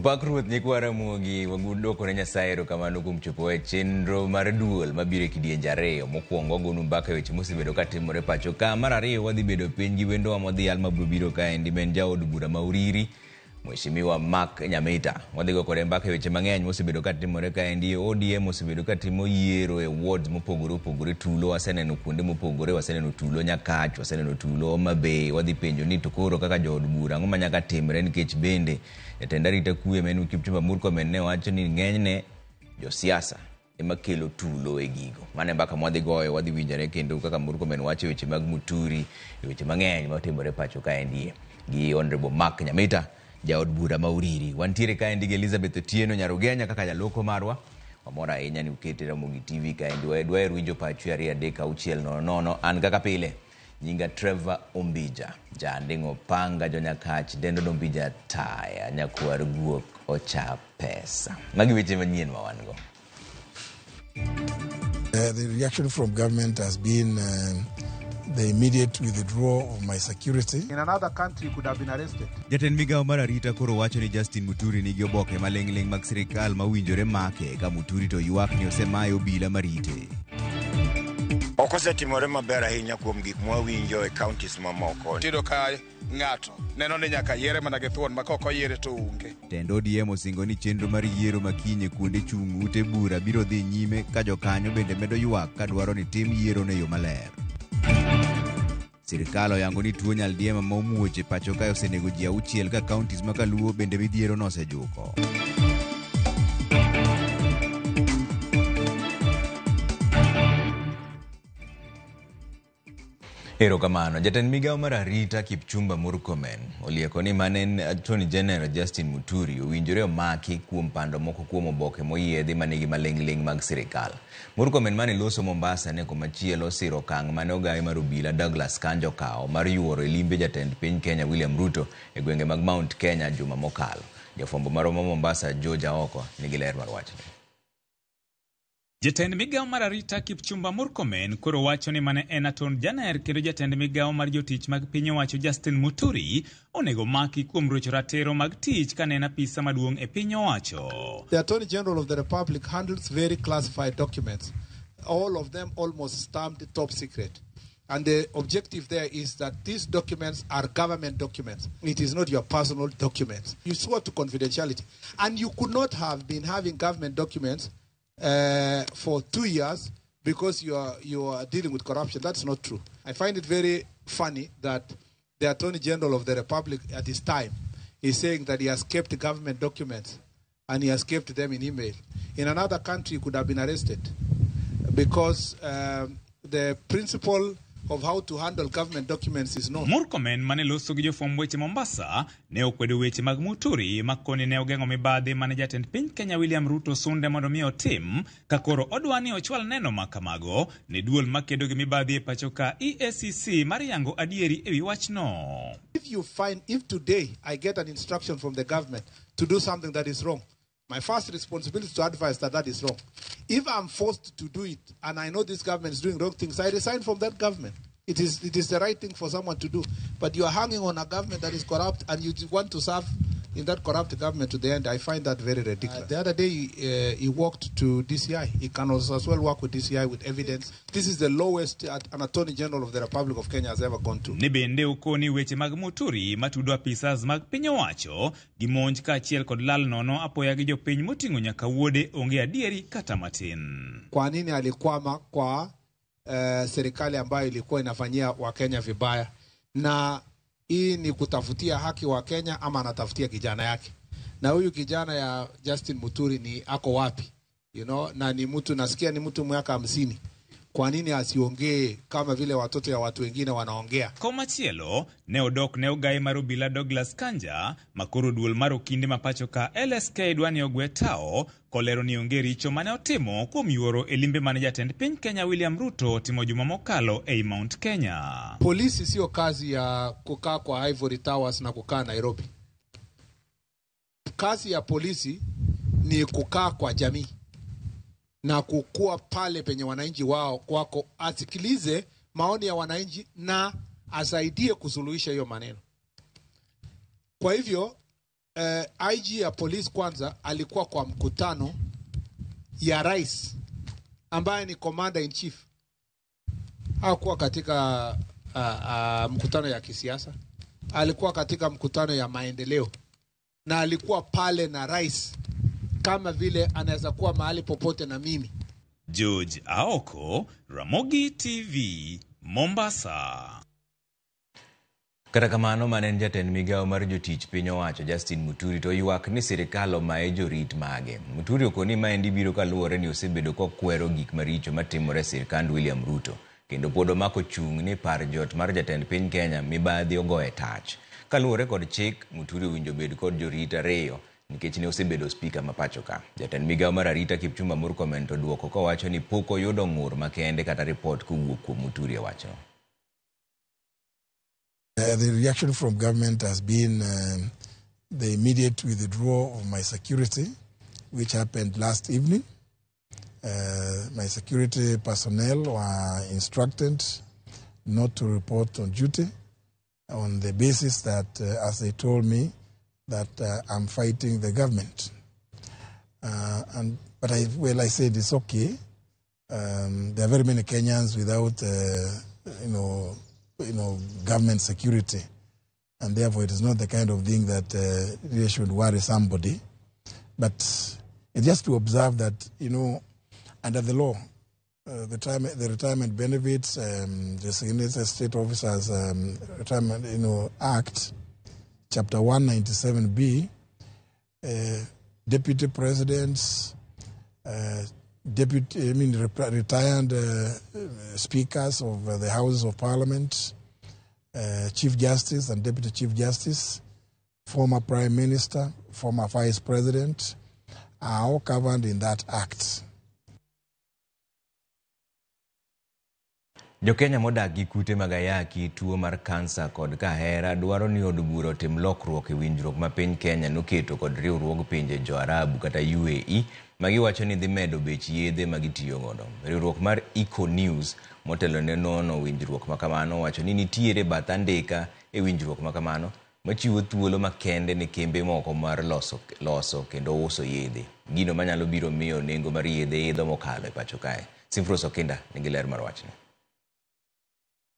Opak ruoth nyikwa Ramogi wagudoko ne Nyasaye erokamano kuom chopo e chenro mar duol mabiro e kidienje ariyo. Mokwongo wagonu mbaka e weche mosebedo katimore pacho ka. Mar ariyo wadhi bedo piny gi wendowa modhial mabiro biro kaendi ma en jaod bura ma Uriri Mheshimiwa Mark Nyamita. Wadhi go kode mbaka e weche mang'eny mosebedo katimore kaendi. ODM osebedo katimo yiero e wards mopogore opogore tulo. Waseneno kuonde mopogore, waseneno tulo Nyakach, waseneno tulo Homa Bay. Wadhi penjo ni to koro kaka jood bura ang'o manyaka timre nikech bende jatend arita kwe ma en Kipchumba Murkomen ne wacho ni ng'enyne josiasa ema kelo tulo e gigo. Mano e mbaka mwadhi goyo, wadhi winjore kendo kaka Murkomen wacho e weche mag Muturi, e weche mang'eny matimore pacho kaendi gi Honorable Mark Nyamita, jaod bura ma Uriri. Wantiere kaendi gi Elizabeth Otieno Nyarugenya kaka jaloko marwa. Wamor ahinya ni ukete Ramogi TV kaendi. Dwaher winjo pachu e 2 3 6 0 0. An kaka pile, nyinga Trevor Ombija, janding'o panga jonyakach, dendo Ombija taya, nyakwar guok ocha pesa. Magi weche manyien ma wan go. The reaction from government has been the immediate withdrawal of my security. In another country, you could have been arrested. Jatend migawo mar arita koro wacho ni Justin Muturi nigi oboke maling'ling' mag sirikal ma owinjore make ka Muturi to ywak ni osemaye obila marite. Ok osetimore maber ahinya kuom gik mwawinjo e counties mamoko. Tiyudo ka ng'ato neno ni nyaka yiere mana gi thuon ma kok oyiere to onge. Tend ODM osingo ni chenro mar yiero makiny e kuonde chung' ute bura biro dhi nyime ka jokanyo bende medo ywak ka dwaro ni tim yiero no e yo maler. Sirikal oyango ni tuo nyaldiema ma omuoch e pacho kae osenego ji 6 ka counties ma kaluo bende midhiero nosejuko. Erokamano. Jatend migawo mar arita Kipchumba Murkomen olieko ni mane en Attorney General Justin Muturi owinjore omaki kuom pando moko kuom oboke moyiedhi manigi maling'ling' mag sirikal. Murkomen mane loso Mombasa ne komachielo osiro okang' mane ogawe mar obila Douglas Kanja okawo mar yuoro e limbe jatend piny Kenya William Ruto e gwenge mag Mount Kenya juma mokalo. Jafwambo marwa ma Mombasa George Aoko nigi ler mar wachni. Jatend migawo mar arita Kipchumba Murkomen koro wacho ni mane en Attorney General kendo jatend migawo mar jotich mag piny owacho Justin Muturi onego maki kuom rocho ratiro mag tich kane en apisa maduong' e piny owacho. The Attorney General of the Republic handles very classified documents, all of them almost stamped top secret. And the objective there is that these documents are government documents. It is not your personal documents. You swore to confidentiality. And you could not have been having government documents for 2 years because you are dealing with corruption. That's not true. I find it very funny that the Attorney General of the Republic at this time is saying that he has kept government documents and he has kept them in email. In another country, he could have been arrested because the principle of how to handle government documents is known. Murkomen mane loso gi jofwamb weche Mombasa ne okwedo weche mag Muturi makoni ne ogeng'o mibadhi mane jatend piny Kenya William Ruto sunde mondo mi otim ka koro odwa ni ochwal neno ma kamago ne duol makedo gi mibadhi e pacho ka EACC mar yango adieri ewi wachno. If today I get an instruction from the government to do something that is wrong, my first responsibility is to advise that that is wrong. If I'm forced to do it and I know this government is doing wrong things, I resign from that government. It is the right thing for someone to do. But you are hanging on a government that is corrupt and you want to serve in that corrupt government to the end. I find that very ridiculous. The other day, he walked to DCI. He can also as well work with DCI with evidence. This is the lowest an Attorney General of the Republic of Kenya has ever gone to. Ni bende okoni weche mag Muturi matudo apisas mag piny owacho gi monj kaachiel kod lal nono apoya gi jopiny moting'o nyaka wuode onge adieri kata matin. Kwa nini alikwama kwa serikali ambayo ilikuwa inafanyia Wakenya vibaya? Na hii ni kutafutia haki wa Kenya ama anatafutia kijana yake? Na huyu kijana ya Justin Muturi ni ako wapi? Na ni mtu nasikia ni mtu miaka 50. Kwa nini asiongee kama vile watoto ya watu wengine wanaongea? Komachielo ne odok ne ogai mar obila Douglas Kanja makoro duol mar okinde mapacho ka LSK dwani ogwe tao kolero ni onge richo mane otimo kuom yuoro e limbe mane jatend piny Kenya William Ruto otimo juma mokalo ei Mount Kenya. Polisi sio kazi ya kukaa kwa Ivory Towers na kukaa Nairobi. Kazi ya polisi ni kukaa kwa jamii na kukua pale penye wananchi wao kwako, asikilize maoni ya wananchi na asaidie kusuluhisha hiyo maneno. Kwa hivyo IG ya polisi kwanza alikuwa kwa mkutano ya rais ambaye ni commander in chief. Hakuwa katika mkutano ya kisiasa, alikuwa katika mkutano ya maendeleo, na alikuwa pale na rais kama vile anaweza kuwa mahali popote na mimi. George Aoko, Ramogi TV, Mombasa. Kata kamano mane en jatend migawo mar jotich piny owacho Justin Muturi to ywak ni sirikal omaye jorit mage. Muturi okoni maendi biro kaluwore ni osebedo kokwero gik maricho matimore e sirikand William Ruto, kendo pod omako chung' ni par jot mar jatend piny Kenya mibadhi ogoye tach. Kaluwore kod chik, Muturi owinjo bed kod jorit ariyo nikech ne osebedo spika ma pacho ka. Jatend migawo mar arita Kipchumba Murkomen to duoko kowacho ni pok oyudo ng'ur makende kata ripot kowuok kuom Muturi e wachno. The reaction from government has been the immediate withdrawal of my security, which happened last evening. My security personnel were instructed not to report on duty on the basis that, as they told me, that I'm fighting the government. But I said it's okay. There are very many Kenyans without, government security, and therefore it is not the kind of thing that really should worry somebody. But it's just to observe that, under the law, the retirement benefits, the Designated State Officers Retirement, Act, Chapter 197B, deputy presidents, retired speakers of the Houses of Parliament, Chief Justice and Deputy Chief Justice, former Prime Minister, former Vice President, are all covered in that act. Jo-Kenya modak gi kute mag ayaki, tuo mar kansa kod kahera dwaro ni od bura otim lokruok e winjruok ma piny Kenya noketo kod riwruog pinje jo-Arabu kata UAE ma giwacho ni dhi medo bech yedhe ma gitiyo godo. Riwruok mar Eco News motelo ne nono winjruok ma kamano wacho ni nitiere bath andika e winjruok ma kamano machiwo thuolo makende ne kembe moko mar loso kendo uso yedhe. Gino manyalo biro miyo nengo mar yedhe idho mokalo e pacho kae. Simfros Okinda nigi ler mar wachni.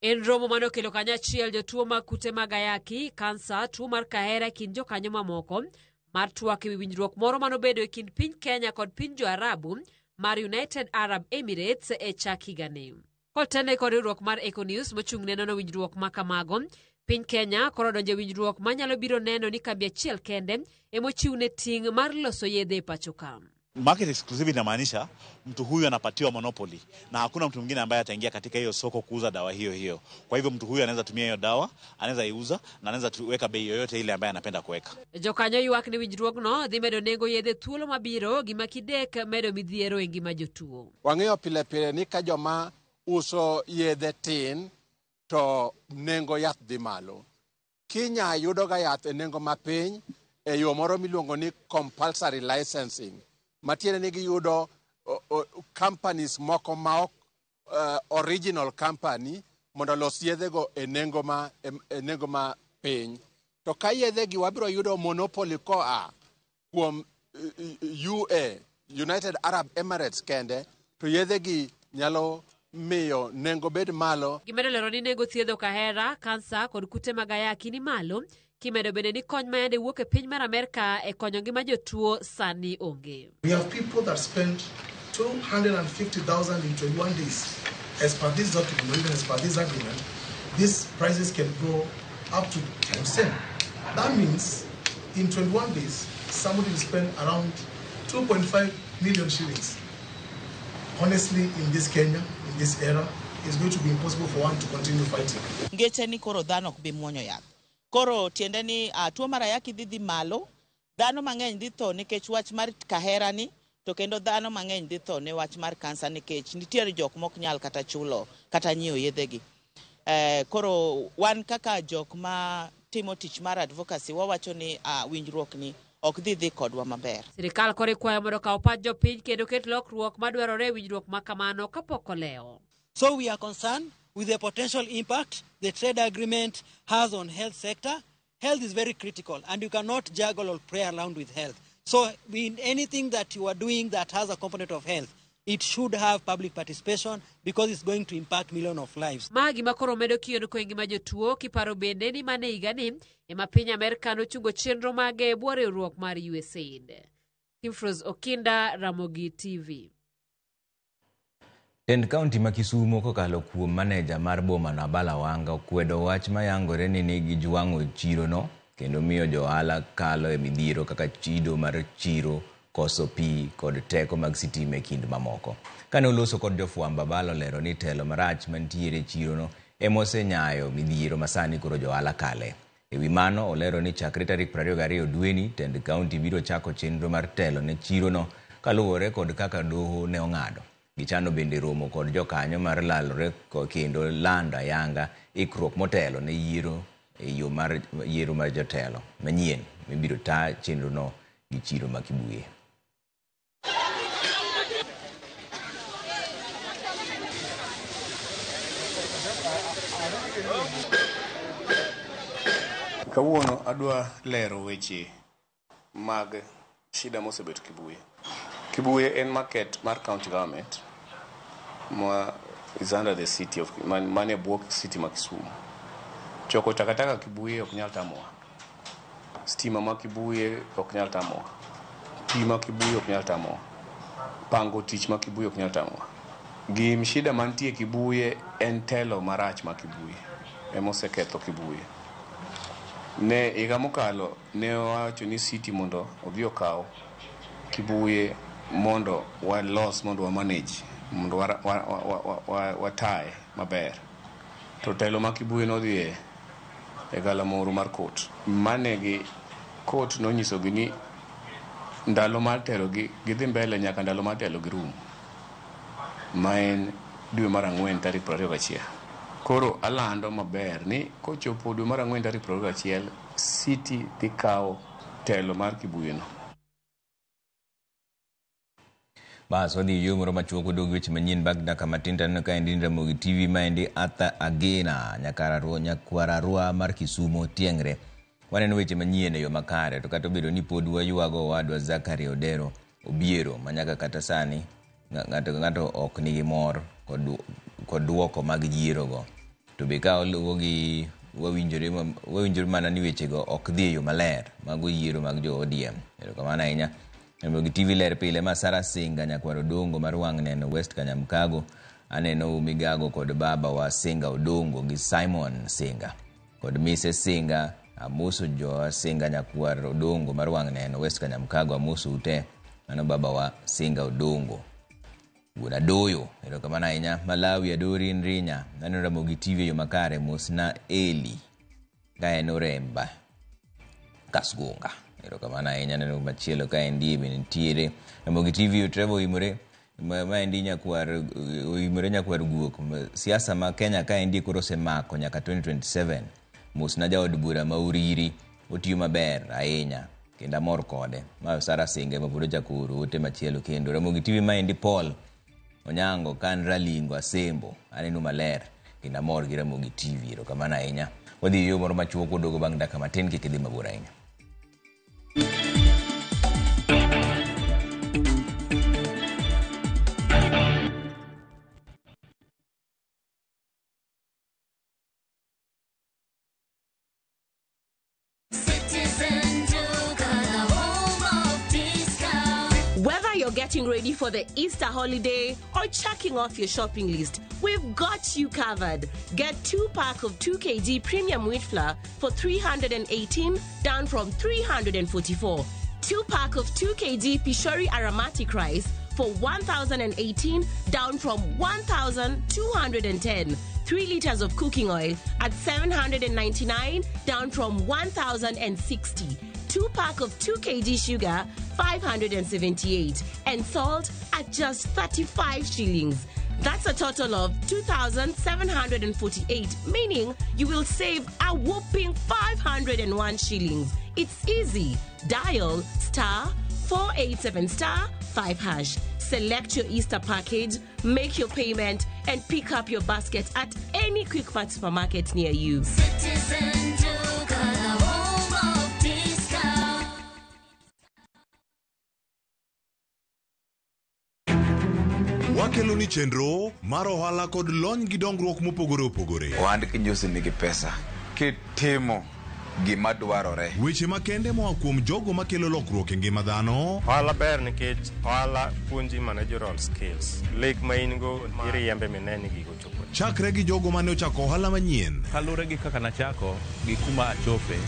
En romo mane okelo kanyachiel jotuo mag kute mag ayaki, kansa, tuo mar kahera e kind jokanyo mamoko mar twak ewi winjruok moro manobedo e kind piny Kenya kod piny jo-Arabu mar United Arab Emirates e chak higani. Kotene kod riwruok mar Eco News mochung' ne nono winjruok ma kamago, piny Kenya koro odonjo e winjruok manyalo biro neno ni kambi achiel kende emochiwne ting' mar loso yedhe e pacho ka. Market exclusivity inamaanisha mtu huyu anapatiwa monopoly na hakuna mtu mwingine ambaye ataingia katika hiyo soko kuuza dawa hiyo hiyo. Kwa hivyo mtu huyu anaweza tumia hiyo dawa, anaweza iuza na anaweza tuweka bei yoyote ile ambaye anapenda kuweka. Jokanyo ywak ni winjruogno dhi medo nengo yedhe thuolo mabiro gima kidek medo midhiero e ngima jotuo. Wang'eyo pile pile ni ka joma uso yedhe tin to nengo yath dhi malo. Kinya yudo ga yath e nengo mapiny e yo moro miluongo ni compulsory licensing. Matiende ni giyudo companies moko ma ok original company mondo olos yedhego e nengo ma piny. To ka yedhegi wabiro yudo monopoly koa kuom UA, United Arab Emirates kende, to yedhegi nyalo miyo nengo bed malo. Gimedo lero ni nengo thiedho kahera, kansa kod kute mag ayaki ni malo. Kimedo bende ni kony ma yande wuok e piny mar Amerka e konyo ngima jotuo sani onge. We have people that spent 250,000 in 21 days. As per this document, or even as per this agreement, these prices can go up to times 10. That means in 21 days, somebody will spend around 2.5 million shillings. Honestly, in this Kenya, in this era, it's going to be impossible for one to continue fighting. Ngeche ni koro dhano ok bi muonyo yath. Koro tiende ni tuo mar ayaki dhi malo, dhano mang'eny dhi tho nikech wach mar kahera ni, to kendo dhano mang'eny dhi tho ne wach mar kansa nikech nitiere jok mok nyal kata chulo kata nyiewo yedhegi. Koro wan kaka jok ma timo tich mar advocacy wawacho ni winjruok ni ok dhi kodwa maber. Sirikal koro ikwayo mondo okaw pach jopiny kendo ket lokruok madwarore e winjruok ma kamano kapok olewo. So we are concerned with the potential impact the trade agreement has on health sector, Health is very critical, and you cannot juggle or play around with health. So in anything that you are doing that has a component of health, it should have public participation because it's going to impact millions of lives. Ma gima koro medo kiondko e ngima jotuo kiparo bende ni mana e higani ema piny Amerka nochungo chenro mage e bwo riwruok mar USAID. Simfros Okinda, Ramogi TV. Tend kaunti ma Kisumu kokalo kuom maneja mar bomano Abala Wanga okwedo wach mayangore ni ne gijwang'o chirono kendo miyo jo ohala kalo e midhiero kaka chido mar chiro, koso pi kod teko mag sitima e kind mamoko. Kane oloso kod jofwambo, Abala olero ni telo marach mantiere e chirono ema osenyayo midhiero masani koro jo ohala kale. E wi mano, olero ni chakre tarik 22 dweni, tend kaunti biro chako chenro mar telo ne chirono kaluwore kod kaka doho ne ong'ado. Gichano bende romo kod jokanyo mar lalore kendo lando ayanga ikruok motelo ne yiero e yo mar yiero mar jotelo manyien mibiro ta chenrono gi chiro ma Kibuye. Kawuono adwa lero weche mag shida mosebet Kibuye. Kibuye en market mar county government ma is under the city of mane bwo city ma Kisumu. Choko takataka Kibuye ok nyal tamowa. Stima ma Kibuye ok nyal tamowa. Pi ma Kibuye ok nyal tamowa. Pango tich ma Kibuye ok nyal tamowa. Gim shida mantie Kibuye en telo marach ma Kibuye emoseketho Kibuye. Ne higa mokalo ne owacho ni city mondo odhi okaw Kibuye mondo walos mondo wa manage mondo wataye maber. To telo ma Kibuye nodhi e galamoro mar court. Mane gi court nonyisogi ni ndalo mar telo gi gidhi mbele nyaka ndalo mar telo gi rum ma en dwe mar ang'wen tarik 21. Koro alando maber ni kochopo dwe mar ang'wen tarik 21 city dhi kawo telo mar Kibuye no. Bas wadhi yo moro machuok wadog weche manyien bang' dakika matin to aneno ka endi Ramogi TV maendi Arthur Agena nyakwar Arua mar Kisumu tieng're. Waneno weche manyien e yo makare to kata obedo ni pod waywago owadwa Zachary Odero Obiero manyaka kata sani ng'ato ka ng'ato ok nigi mor kod duoko mag yierogo. To be ka oluwo gi wawinjore mana ni wechego ok dhi e yo maler mago yiero mag jo ODM. Erokamano ahinya. Ramogi TV ler pile ma Sara Singa nyakwar Odongo mar wang' neno West Kanyamkago. Aneno Migago kod baba wa Singa Odongo gi Simon Singa kod Mise Singa. Amoso jowa Singa nyakwar Odongo mar wang' neno West Kanyamkago. Amoso ute. Mano baba wa Singa Odongo. Wuon Adoyo, erokamano ahinya. Malawi Adori Nrinya, aneno Ramogi TV e yo makare. Mosna Eli ka en Oremba Kasgunga. Erokamano ahinya. Aneno machielo kaendi be nitiere. Ramogi TV Trevor oimore maendi nyakwar oimore nyakwar guok. Siasa ma Kenya kaendi koro osemako nyaka 2027. Mosna jaod bura ma Uriri otiyo maber ahinya kendo amor kode. Ma Sara Singa ema pod ochako oro ote machielo kendo. Ramogi TV maendi Paul Onyango kan Ralingo Asembo aneno maler kendo amor gi Ramogi TV. Erokamano ahinya. Wadhi e yo moro machuok waduogo bang' dakika matin kik idhi mabor ahinya. Citizen Duka, the home of discount. Whether you're getting ready for the Easter holiday or checking off your shopping list, we've got you covered. Get 2 pack of 2 kg premium wheat flour for 318 down from 344. 2 pack of 2 kg Pishori aromatic rice for 1018 down from 1210. 3 liters of cooking oil at 799 down from 1060. 2 pack of 2 kg sugar 578 and salt at just 35 shillings. That's a total of 2,748, meaning you will save a whopping 501 shillings. It's easy. Dial star 487 star 5 hash. Select your Easter package, make your payment, and pick up your basket at any Quickmart supermarket near you. Citizen Duka, the home Wakeloni chenro mar ohala kod lony gi dongruok mopogore opogore. Ohand kinyosi nigi pesa kitimo gima dwarore. Weche makende moa kuom jogo makelo lokruok e ngima dhano. Ohala ber nikech ohala puonji managerial skills. Lek ma in go iriembe mine ni gigo chopo. Chakre gi jogo mane ochako ohala manyien. Kaluwore gi kaka nachako gi kuma achope,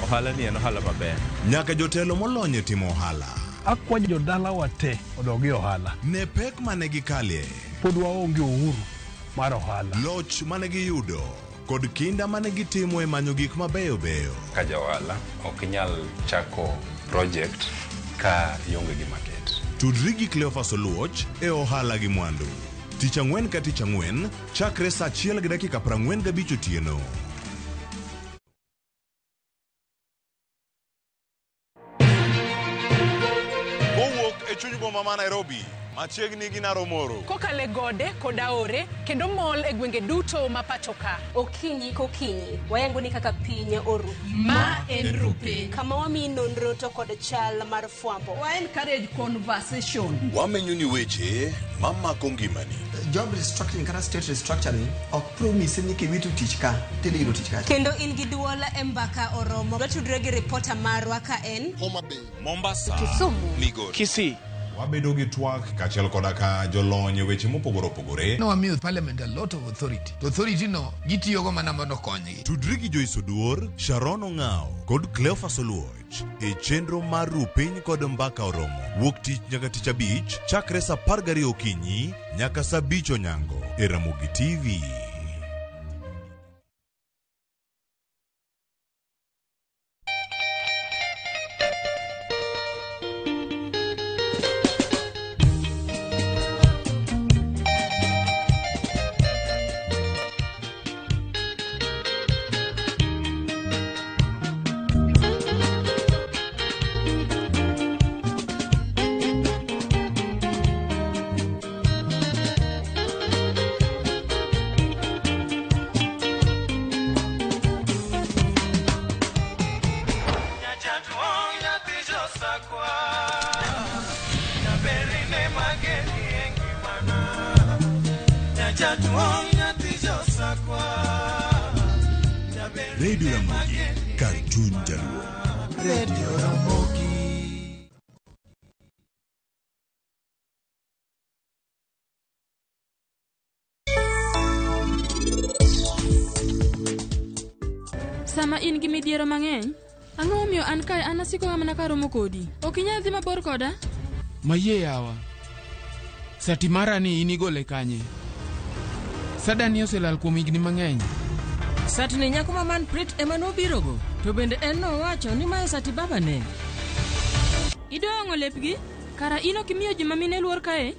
ohala ni en ohala maber. Nyaka jotelo molony e timo ohala. Akwayo jodalawa te odog e ohala. Ne pek mane gikalie. Pod waonge uhuru mar ohala. Loch mane giyudo kod kinda mane gitimo e manyo gik mabeyo beyo. Ka ja ohala ok inyal chako project ka ionge gi market. Tudri gi Cleophas Oluoch e ohala gi mwandu. Tich ang'wen ka tich ang'wen chakre saa 1:45 otieno. Kowuok e chuny boma ma Nairobi, machiegni gi Naromoro. Kokalo e gode kod aore kendo mol e gwenge duto ma pacho ka. Okinyi kokinyi, wayango ni kaka piny oru. Ma en Rupiny. Kama wamiyi nonro to kod chal mar fwambo. Wa encourage conversation. Wamenyo ni weche mamako ngimani. Job restructuring kata state restructuring ok promise ni kiwito tich ka tidhi yudo tich kacha. Kendo in gi duol e mbaka oromo. Watudre gi ripota marwa ka en Homa Bay, Mombasa, Kisumu, Migori, Kisii. Wabedo gi twak kaachiel koda ka jolony e weche mopogore opogore. Nowamiyo parliament a lot of authority. To authority no gitiyogo mana mondo okonygi. Tudri gi Joyce Oduor, Sharon Ong'ao kod Cleophas Oluoch e chenro mar Rupiny kod Mbaka Oromo. Wuok tich nyaka tich abich chakre saa 12 okinyi nyaka saa 5 onyango e Ramogi TV. Radio Ramogi, kar chuny jaluo. Radio Ramogi. Sama in gi midhiero mang'eny, ang'o momiyo an kae an asiko mana karomo kodi? Ok inyal dhi mabor koda? Mayie yawa. Sati mara ni in igole kanye? Sadani oselal kuom higni mang'eny. Satni nyako ma Manprit ema nobirogo, to bende en nowacho ni mae sati babane. Idong'o lepgi? Kara in ok imiyo joma mine luor kae?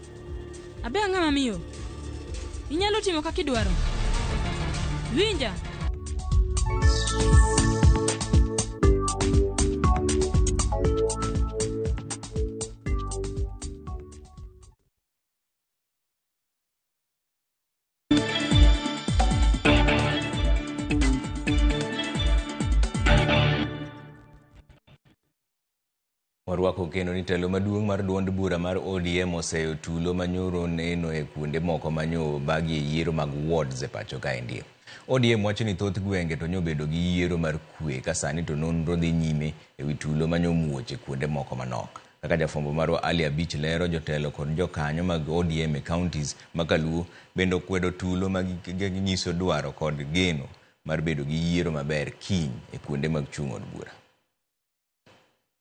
Abe ang'ama miyo? Inyalo timo kaka idwaro. Winja! Warwako kendo ni telo maduong' mar duond bura mar ODM oseyo tulo manyoro neno e kuonde moko manyo bagie yiero mag wards e pacho kaendi. ODM wacho ni thoth gwenge to nyobedo gi yiero mar kwe ka sani to nonro dhi nyime e wi tulo manyomuoch e kuonde moko manok. Kaka jafwambo marwa Ali Abich lero, jotelo kod jokanyo mag ODM e counties ma Kaluo bende okwedo tulo ma ginyiso dwaro kod geno mar bedo gi yiero maber kiny e kuonde mag chung' od bura.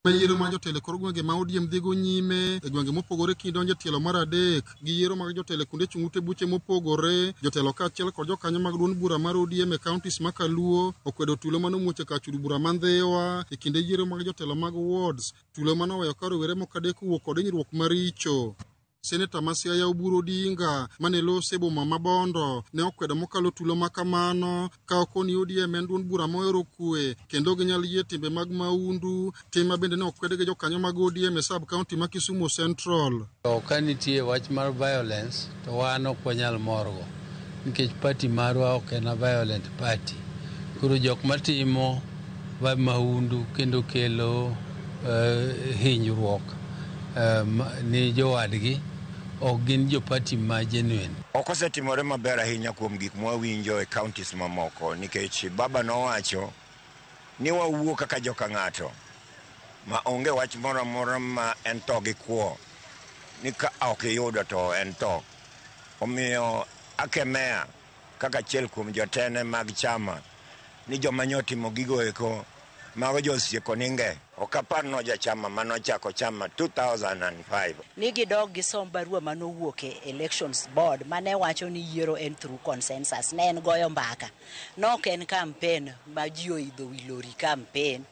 Yiero mar jotelo e kor gwenge ma ODM dhigo nyime e gwenge mopogore kidonjo e tielo mar adek gi yiero mag jotelo e kuonde chung' ute buche mopogore. Jotelo kaachiel kod jokanyo mag duond bura mar ODM e counties ma Kaluo okwedo tulo manomuoch e kar chudo bura ma Ndhiwa e kinde yiero mag jotelo mag wards, tulo manoweyo ka rowere moko adek owuok kod hinyruok maricho. Seneta ma Siaya Oburu Odinga mane lose e boma ma Bondo ne okwedo mokalo tulo ma kamano ka okoni ODM en duond bura mohero kwe kendo ok ginyal yie timbe mag maundu, tim ma bende ne okwed gi jokanyo mag ODM e sub county ma Kisumu Central. To ka nitie wach mar violence to wan ok wanyal morgo nikech party marwa ok en a violent party. Koro jok matimo maundu kendo kelo hinyruok ni jowadgi ok gin jo party ma genuine. Ok osetimore maber ahinya kuom gik mwawinjo e counties mamoko nikech baba nowacho ni wawuo kaka joka ng'ato ma onge wach moro amora ma en tho gi kwo ni ka ok iyudo to en tho. Omiyo akemea kaka achiel kuom jotene mag chama ni joma nyotimo gigo eko mago josieko ninge. Ok apar no jachama manochako chama 2005. Ni gidog gisom barua manowuok e elections board mane wacho ni yiero en through consensus ne en goyo mbaka nok en campaign ma ji oidho wi lori campaign.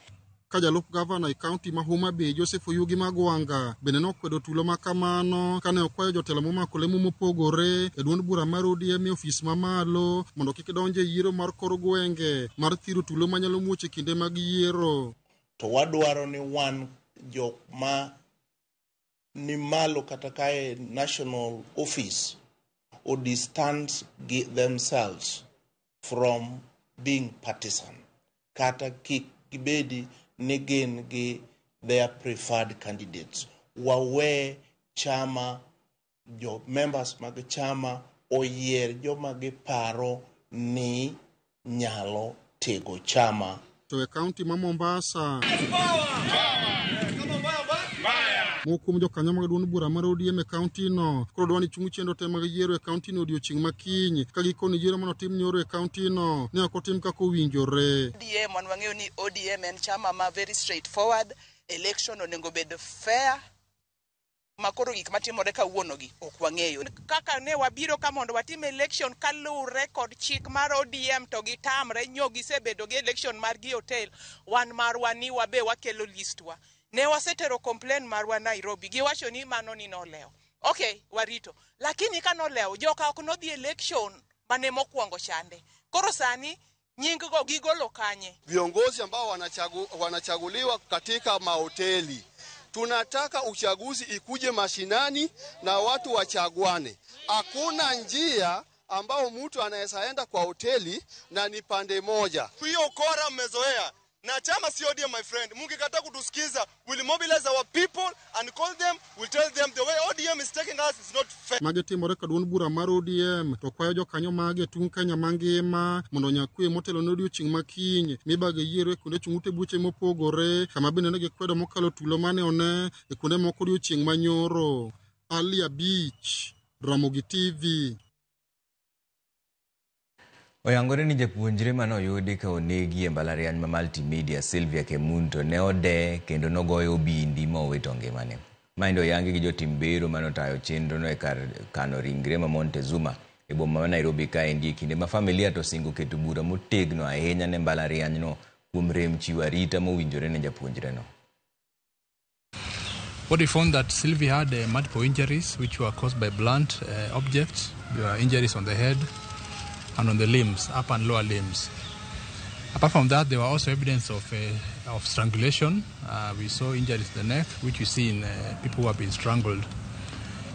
Ka jalup gavana e kaunti ma Homa Bay Joseph Oyugi Magwanga bende nokwedo tulo ma kamano kane okwayo jotelo momako lemo mopogore e duond bura mar ODM e ofis mamalo mondo kik donje e yiero mar kor gwenge mar thiro tulo manyalo muoch e kinde mag yiero. To wadwaro ni wan jok ma ni malo kata kae national office o distance themselves from being partisan kata kik gibedi ni gin gi their preferred candidates. Wawe chama, jo members mag chama oyier joma giparo ni nyalo tego chama. To e kaunti ma Mombasa, moko kuom jokanyo mag duond bura mar ODM e kaunti no koro dwa ni chung chenro te mag yiero e kaunti no odiochieng' ma kiny ka gikoni yiero manotim nyoro e kaunti no ne ok otim kaka owinjore. ODM wan wang'eyo ni ODM en chama ma very straightforward, election onego bed fair, ma koro gik matimore kawuono gi ok wang'eyo. Kaka ne wabiro ka mondo watim election kaluwre kod chik mar ODM to gitamre nyo gisebedo gi election margi hotel, wan marwa ni wabe wakelo list wa. Ne wasetero complain marwa Nairobi, giwacho ni mano ni nolewo. Okay, warito. Lakini ka nolewo, joka ok nodhi election mane mokwongo chande. Koro sani nying go gigolo kanye? Viongozi ambao wanachaguliwa katika mahoteli. Tunataka uchaguzi ikuje mashinani na watu wachaguane. Hakuna njia ambao mtu anaweza enda kwa hoteli na ni pande moja. Hiyo ukora mmezoea. Na chama si ODM, my friend. Mungekataa kutusikiza, we'll mobilize our people and call them, we'll tell them the way ODM is taking us is not fair. Magi timore ka duond bura mar ODM to kwayo jokanyo mage e tung' Kenya mangima mondo onya kwe motelo ne odiochieng' ma kiny mibage yiero e kuonde chung' ute buche mopogore kama bende ne gikwedo mokalo tulo mane one e kuonde moko odiochieng' manyoro. Ali Abich, Ramogi TV. Oyangore ni japuonjre mane oyudi ka onegi e mbalariany ma Multimedia Sylvia Kemunto ne ode kendo nogoyo obindi ma owito ngimane. Maendi oyangi gi jotim bero mane otayo chenrono e kar kano ringre ma Montezuma e boma ma Nairobi kaendi e kinde ma familia to osingo keto bura motegno ahinya ne mbalarianyno kuom rem chiwo arita mowinjore ne japuonjreno. What we found that Sylvia had multiple injuries which were caused by blunt objects. There were injuries on the head and on the limbs, upper and lower limbs. Apart from that, there were also evidence of strangulation. We saw injuries to the neck, which we see in people who have been strangled.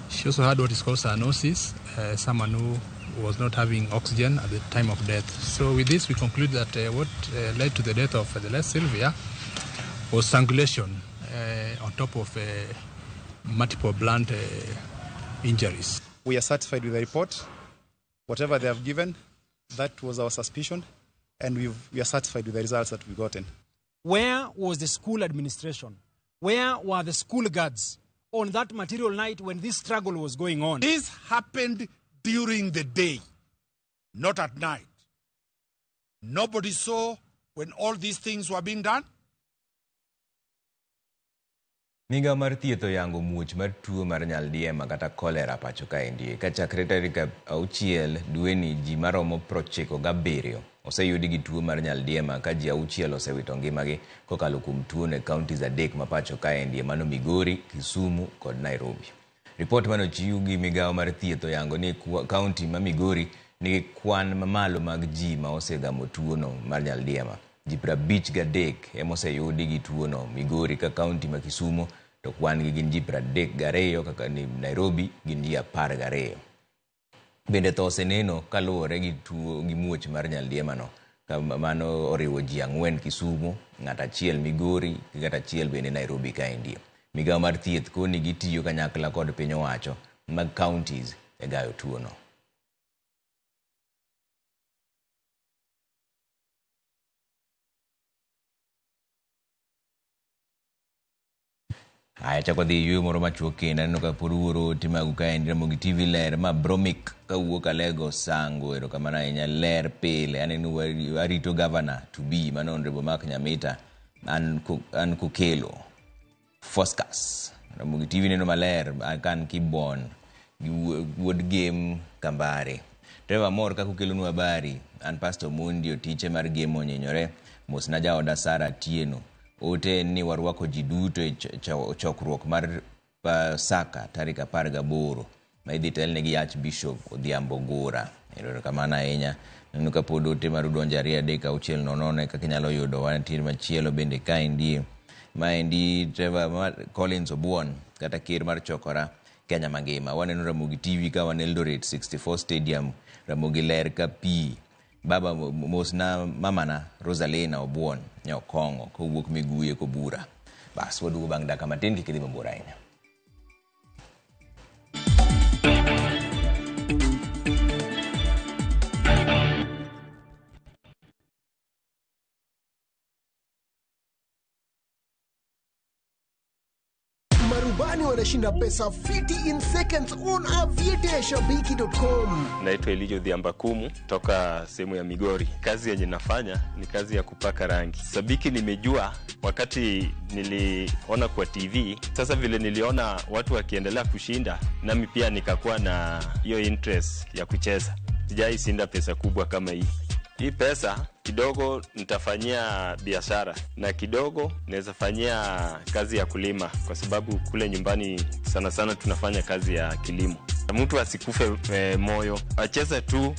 She also had what is called cyanosis, someone who was not having oxygen at the time of death. So with this, we conclude that what led to the death of the late Sylvia was strangulation on top of multiple blunt injuries. We are satisfied with the report. Whatever they have given, that was our suspicion, and we are satisfied with the results that we've gotten. Where was the school administration? Where were the school guards on that material night when this struggle was going on? This happened during the day, not at night. Nobody saw when all these things were being done. Migawo mar thieth oyango muoch mar tuo mar nyaldiema kata kolera pacho kaendi. Kachakre tarik 6 dweni ji maromo 97 oseyudi gi tuo mar nyaldiema ka ji 6 osewito ngimagi kokalo kuom tuono e counties 3 ma pacho kaendi, mano Migori, Kisumu kod Nairobi. Ripot mane ochiw gi migawo mar thieth oyango ni kaunti ma Migori nigi kwan mamalo mag ji ma osegamo tuono mar nyaldiema. Ji 53 ema oseyudi gi tuono Migori, ka kaunti ma Kisumu to kwan gi gin ji 32, kaka ni Nairobi gin ji 12. Bende tho oseneno kaluwore gi tuo gi muoch mar nyaldiema no, ka mano oriwo ji 4 Kisumu, ng'at achiel Migori gi ng'at achiel bende Nairobi kaendi. Migawo mar thieth koni gitiyo kanyakla kod piny owacho mag counties e gayo tuono. Aya chako dhi yueyo moro machuok kendo aneno ka pod wuoro ote magu kaendi Ramogi TV ler ma Bromic kawuok Alego Sango erokamano ahinya ler pile aneno arito governor to be mano Honorable Mark Nyamita an Kokelo Foscas Ramogi TV neno maler kan Kibon gi wuod Gem Kambare. Trevor Mor kaka ukelonwa habari an Pastor Mondi otiche mar Gem onyinyore mosna jaoda Sara Atieno. Ote ni warwako ji duto e chokruok mar Pasaka tarik 18 ma idhi telnegi Archbishop Odhiambo Gura. Erokamano ahinya. Neno ka pod ote mar udonjo 2 3 6 0 kaka inyalo yudo wantie machielo bende kaendi maendi Trevor Collins Obuon kata ker mar Chokora Kenya mangima. Waneno Ramogi TV ka wan Eldoret 64 Stadium Ramogi ler ka pi. Baba mosna mamana Rosalina Obuon Nyokong'o kowuok Miguye Kobura. Bas waduogo bang' dakika matin kik idhi mabor ahinya. Marubani wanashinda pesa fiti in seconds on aviateashabiki.com. Naitwa Elijo Dhiambakumu toka sehemu ya Migori. Kazi yenye nafanya ni kazi ya kupaka rangi. Sabiki nimejua wakati niliona kwa TV. Sasa vile niliona watu wakiendelea kushinda, nami pia nikakuwa na hiyo interest ya kucheza. Sijai shinda pesa kubwa kama hii. Hii pesa kidogo nitafanyia biashara na kidogo naweza fanyia kazi ya kulima, kwa sababu kule nyumbani sana sana tunafanya kazi ya kilimo. Mtu asikufe moyo, acheze tu,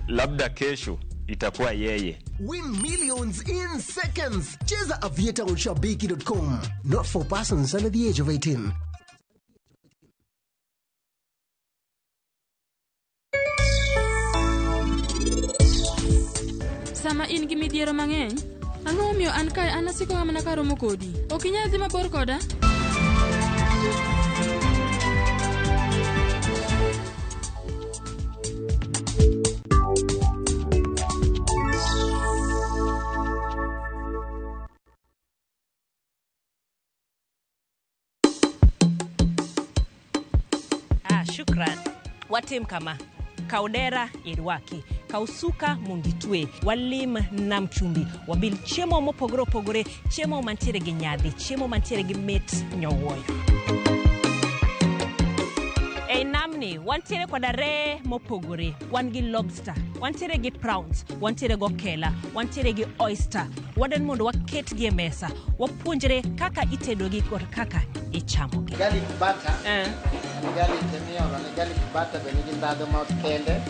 labda kesho itakuwa yeye. Win millions in seconds. Cheza Aviator on shabiki.com. Not for persons under the age of 18. Sama in gi midhiero mang'eny, ang'o momiyo an kae an asiko mana karomo kodi? Ok inyal dhi mabor koda? Shukran. Watim kama kaudera irwaki, kausuka munditwe, walim nam chumbi, wabil chiemo mopogore opogore, chiemo mantiere gi nyadhi, chiemo mantiere gi mit nyowuoyo. Ei namni, wantiere koda ree mopogore, wan gi lobster, wantiere gi prawns, wantiere gi okela, wantiere gi oyster. Wadwaro mondo waketgi e mesa, wapuonjre kaka itedogi kod kaka ichamogi. Garlic butter. Garlic miolo ne garlic butter be nigi ndhadhu ma kende.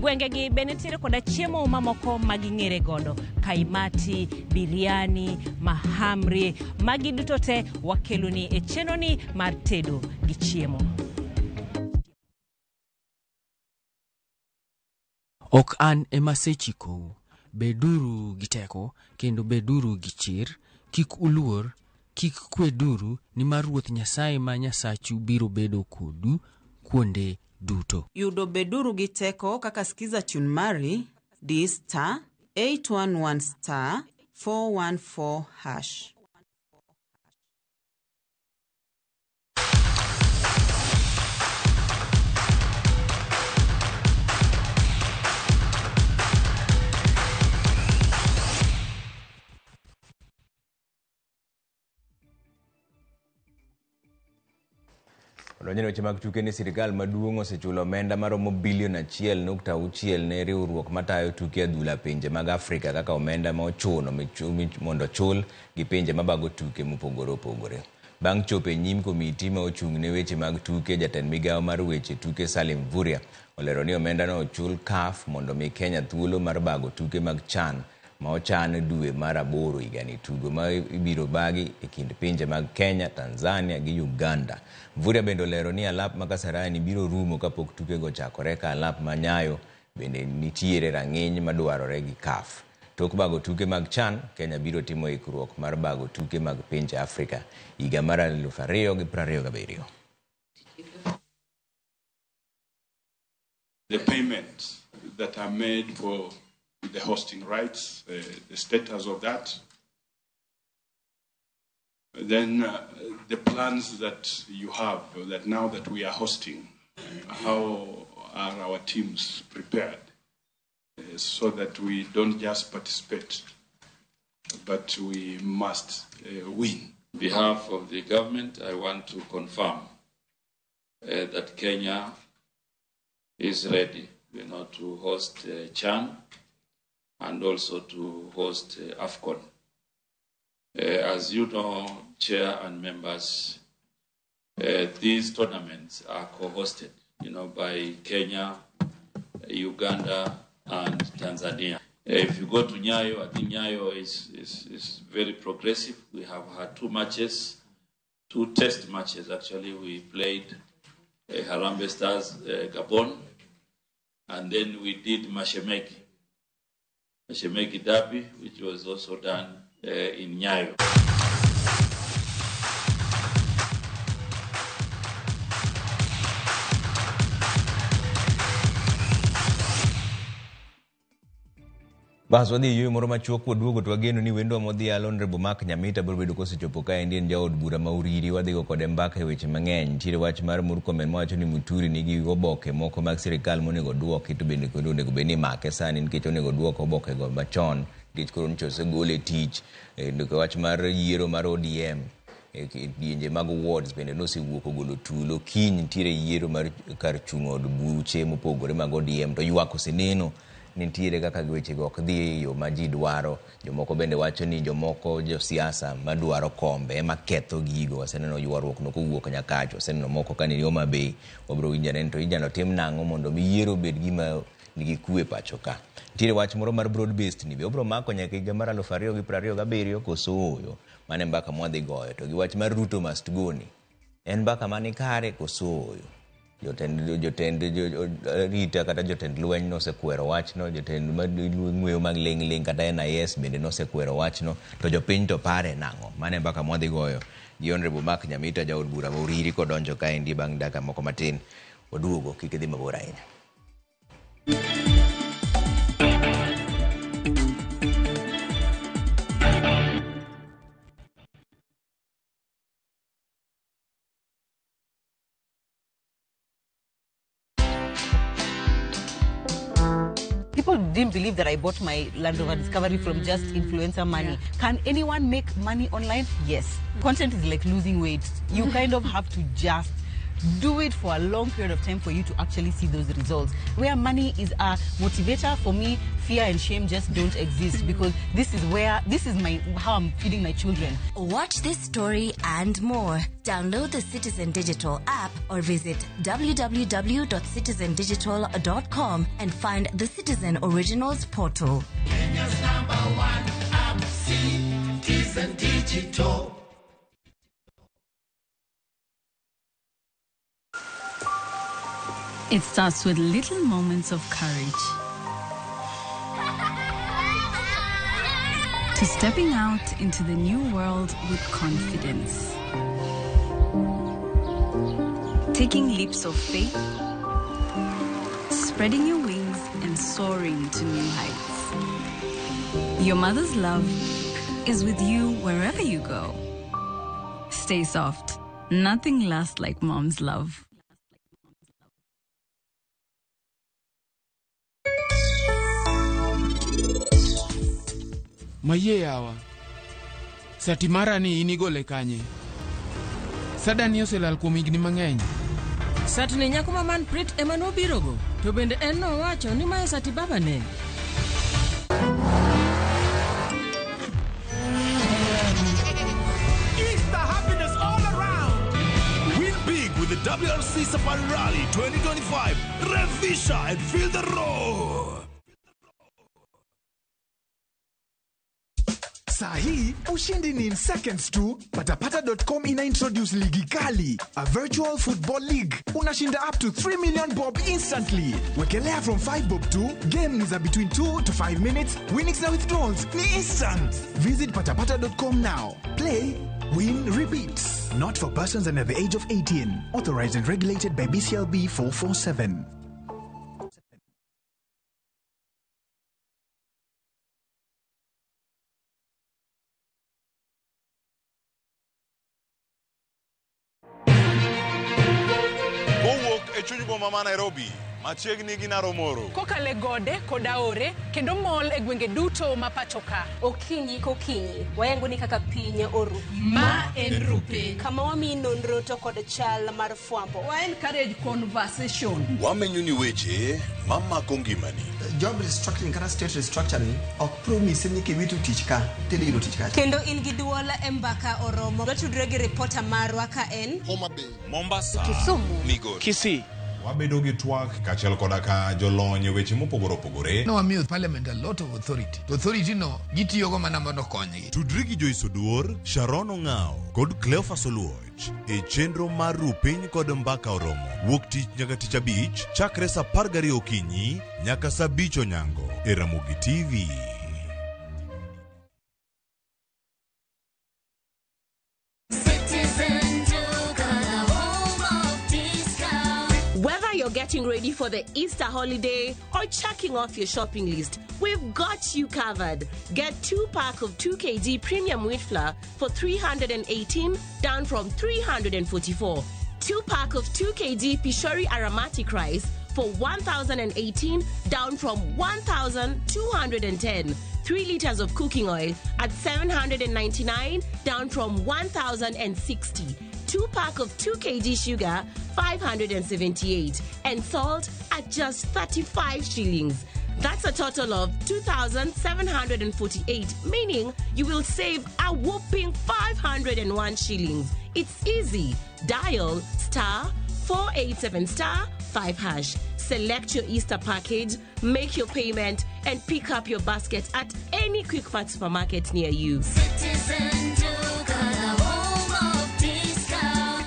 Gwengegi be nitiere koda chiemo mamoko maging'ere godo, kaimati, biryani, mahamri, magi duto te wakeloni e chenroni mar tedo gi chiemo. Ok an ema asechikou, beduru gi teko kendo beduru gi chir, kik uluor, kik kweduru, nimar Ruoth Nyasaye ma Nyasachu biro bedo kodu kuonde duto. Yudo beduru gi teko kaka skiza tune mari di star 811 star 414 hash. Odonjone weche mag tuke ni sirikal maduong' osechulo omenda maromo bilion 1.6 ne riwruok matayo tuke adhula pinje mag Afrika kaka omenda ma ochuno mondo ochul gi pinje mabago tuke mopogore opogore. Bang' chopo e nyim komiti ma ochung' ne weche mag tuke, jatend migawo mar weche tuke Salim Mvurya olero ni omendano ochul CAF mondo mi Kenya thuolo mar bago tuke mag CHAN ma ochan dwe mar 8 higani. Tugo ma ibiro bagi e kind pinje mag Kenya, Tanzania gi Uganda. Mvurya bende olero ni alap ma Kasarani biro rumo kapok tukego ochakore, ka alap ma Nyayo bende nitiere rang'iny madwarore gi CAF. Tok bago tuke mag CHAN, Kenya biro timo ikruok mar bago tuke mag pinje Afrika higa mar 2027. The payments that are made for the hosting rights, the status of that. Then the plans that you have, that now that we are hosting, how are our teams prepared so that we don't just participate, but we must win. On behalf of the government, I want to confirm that Kenya is ready, to host CHAN and also to host AFCON. As you know, Chair and members, these tournaments are co-hosted, by Kenya, Uganda, and Tanzania. If you go to Nyayo, I think Nyayo is very progressive. We have had 2 matches, 2 test matches actually. We played Harambee Stars, Gabon, and then we did Mashemeki Derby, which was also done in Nyayo. Bas wadhi e yueyo moro machuok waduogo to wageno ni wendwa modhial Honorable Mark Nyamita biro bedo kosechopo kaendi en jaod bura ma Uriri. Wadhigo kode mbaka e weche mang'eny. Nitiere wach mar Murkomen mawacho ni Muturi nigi oboke moko mag sirikal monego duoki to bende kendo onego bed ni imake sani nikech onego duok obokego machon nikech koro nyocha osegole e tich. Ndiko wach mar yiero mar ODM kidienje mag wards bende nosewuok ogolo tulo. Kiny nitiere yiero mar kar chung' od buche mopogore mag ODM to ywak oseneno nitiere kaka wechego ok dhi e yo ma ji dwaro. Jomoko bende wacho ni jomoko josiasa madwaro kombe ema ketho gigo. Waseneno ywaruok no kowuok Nyakach, waseneno moko ka ni Homa Bay. Wabiro winjo ane to inyalo tim nang'o mondo mi yiero obed gima nigi kwe pacho ka. Nitiere wach moro mar broad based ni be obiro mako nyaka higa mar 2027 koso ooyo. Mano e mbaka mwadhi goyo. To gi wach mar Ruto must go ni en mbaka mani kare koso ooyo. Jotend rita kata jotend lweny nosekwero wachno, jotend ng'weyo mag ling' ling' kata NIS bende nosekwero wachno, to jopiny to pare nang'o? Mano e mbaka mwadhi goyo gi Honorable Mark Nyamita jaod bura ma Uriri kodonjo kaendi bang' dakika moko matin. Waduogo, kik idhi mabor ahinya. People didn't believe that I bought my Land Rover Discovery from just influencer money. Yeah. Can anyone make money online? Yes. Content is like losing weight. You kind of have to just do it for a long period of time for you to actually see those results. Where money is a motivator, for me, fear and shame just don't exist because this is how I'm feeding my children. Watch this story and more. Download the Citizen Digital app or visit www.citizendigital.com and find the Citizen Originals portal. Kenya's #1 app, Citizen Digital. It starts with little moments of courage. To stepping out into the new world with confidence. Taking leaps of faith, spreading your wings and soaring to new heights. Your mother's love is with you wherever you go. Stay soft. Nothing lasts like mom's love. Mayie yawa. Sati mara ni inigole kanye. Sadani oselal kuom higni mang'eny. Satni nyako ma man Prit ema nobirogo. To bende en nowacho ni mae sati babane. Easter happiness all around. Win big with the WRC Safari Rally 2025. Revisha and feel the roar. Saa hii ushindi ni in seconds tu. Patapata.com ina introduce ligi kali, a virtual football league. Unashinda up to 3 million bob instantly. Wekelea from 5 bob to game ni za between 2 to 5 minutes. Winnings na withdrawals ni instant. Visit patapata.com now. Play, win, repeat. Not for persons under the age of 18. Authorized and regulated by BCLB 447. chuny boma ma Nairobi, machiegni gi Naromoro. Kokalo e gode kod aore kendo mol e gwenge duto ma pacho ka. Okinyi kokinyi, wayango ni kaka piny oru. Ma en Rupiny. Kama wamiyi nonro to kod chal mar fwambo. Wa encourage conversation. Wamenyo ni weche mamako ngimani. Job restructuring kata state restructuring ok promise ni kiwito tich ka tidhi yudo tich kacha. Kendo in gi duol e mbaka oromo. Watudre gi ripota marwa ka en Homa Bay, Mombasa, Kisumu, Migori, Kisii. Wabedo gi twak kaachiel koda ka jolony e weche mopogore opogore. Nowamiyo parliament a lot of authority. To authority no gitiyogo mana mondo okonygi. Tudri gi Joyce Oduor, Sharon Ong'ao kod Cleophas Oluoch e chenro mar Rupiny kod Mbaka Oromo wuok tich nyaka tich abich chakre saa 12 okinyi nyaka saa 5 onyango e Ramogi TV. Whether you're getting ready for the Easter holiday or checking off your shopping list, we've got you covered. Get 2 pack of 2 kg premium wheat flour for 318 down from 344. 2 pack of 2 kg Pishori aromatic rice for 1018 down from 1210. 3 liters of cooking oil at 799 down from 1060. 2 pack of 2 kg sugar 578 and salt at just 35 shillings. That's a total of 2,748, meaning you will save a whopping 501 shillings. It's easy. Dial star 487 star 5 hash. Select your Easter package, make your payment, and pick up your basket at any Quickmart supermarket near you. Citizen Duka, the home of discount.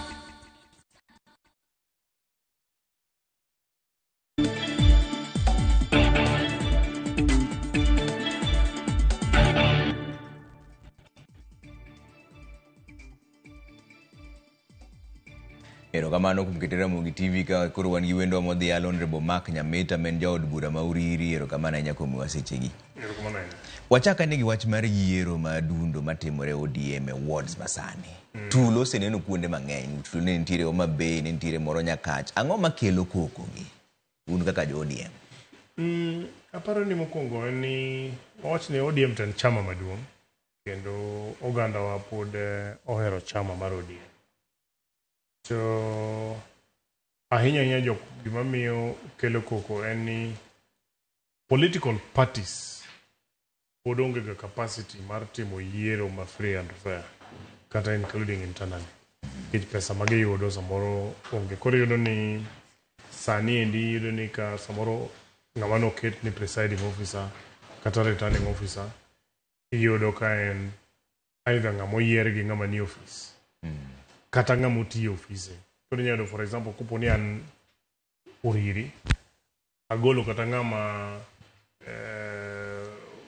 Erokamano kuom keto Ramogi TV ka koro wan gi wendwa modhial Honorable Mark Nyamita ma en jaod bura ma Uriri. Erokamano ahinya kuom miwa sechegi. Erokamano ahinya. Wachak ane gi wach mar yiero ma dundo matimore ODM e wards masani. Tulo oseneno kuonde mang'eny. Tulo ne nitiere Homa Bay, ne nitiere moro Nyakach. Ang'o makelo koko gi? Un kaka jo ODM. Aparo ni mokwongo en ni wawach ni ODM to en chama maduong' kendo ogandawa pod ohero chama mar ODM. To ahinya ahinya jok gima miyo kelo koko en ni political parties pod onge ga capacity mar timo yiero ma free and fair kata including internally nikech pesa ma giyudo samoro onge. Koro iyudo ni sani endi iyudo ni ka samoro ng'ama noket ni presiding officer kata returning officer iyudo ka en either ng'ama oyier gi ng'ama nie office kata ng'ama otiyo e ofise. Koro inyalo yudo for example kopo ni an Uriri agolo kata ng'ama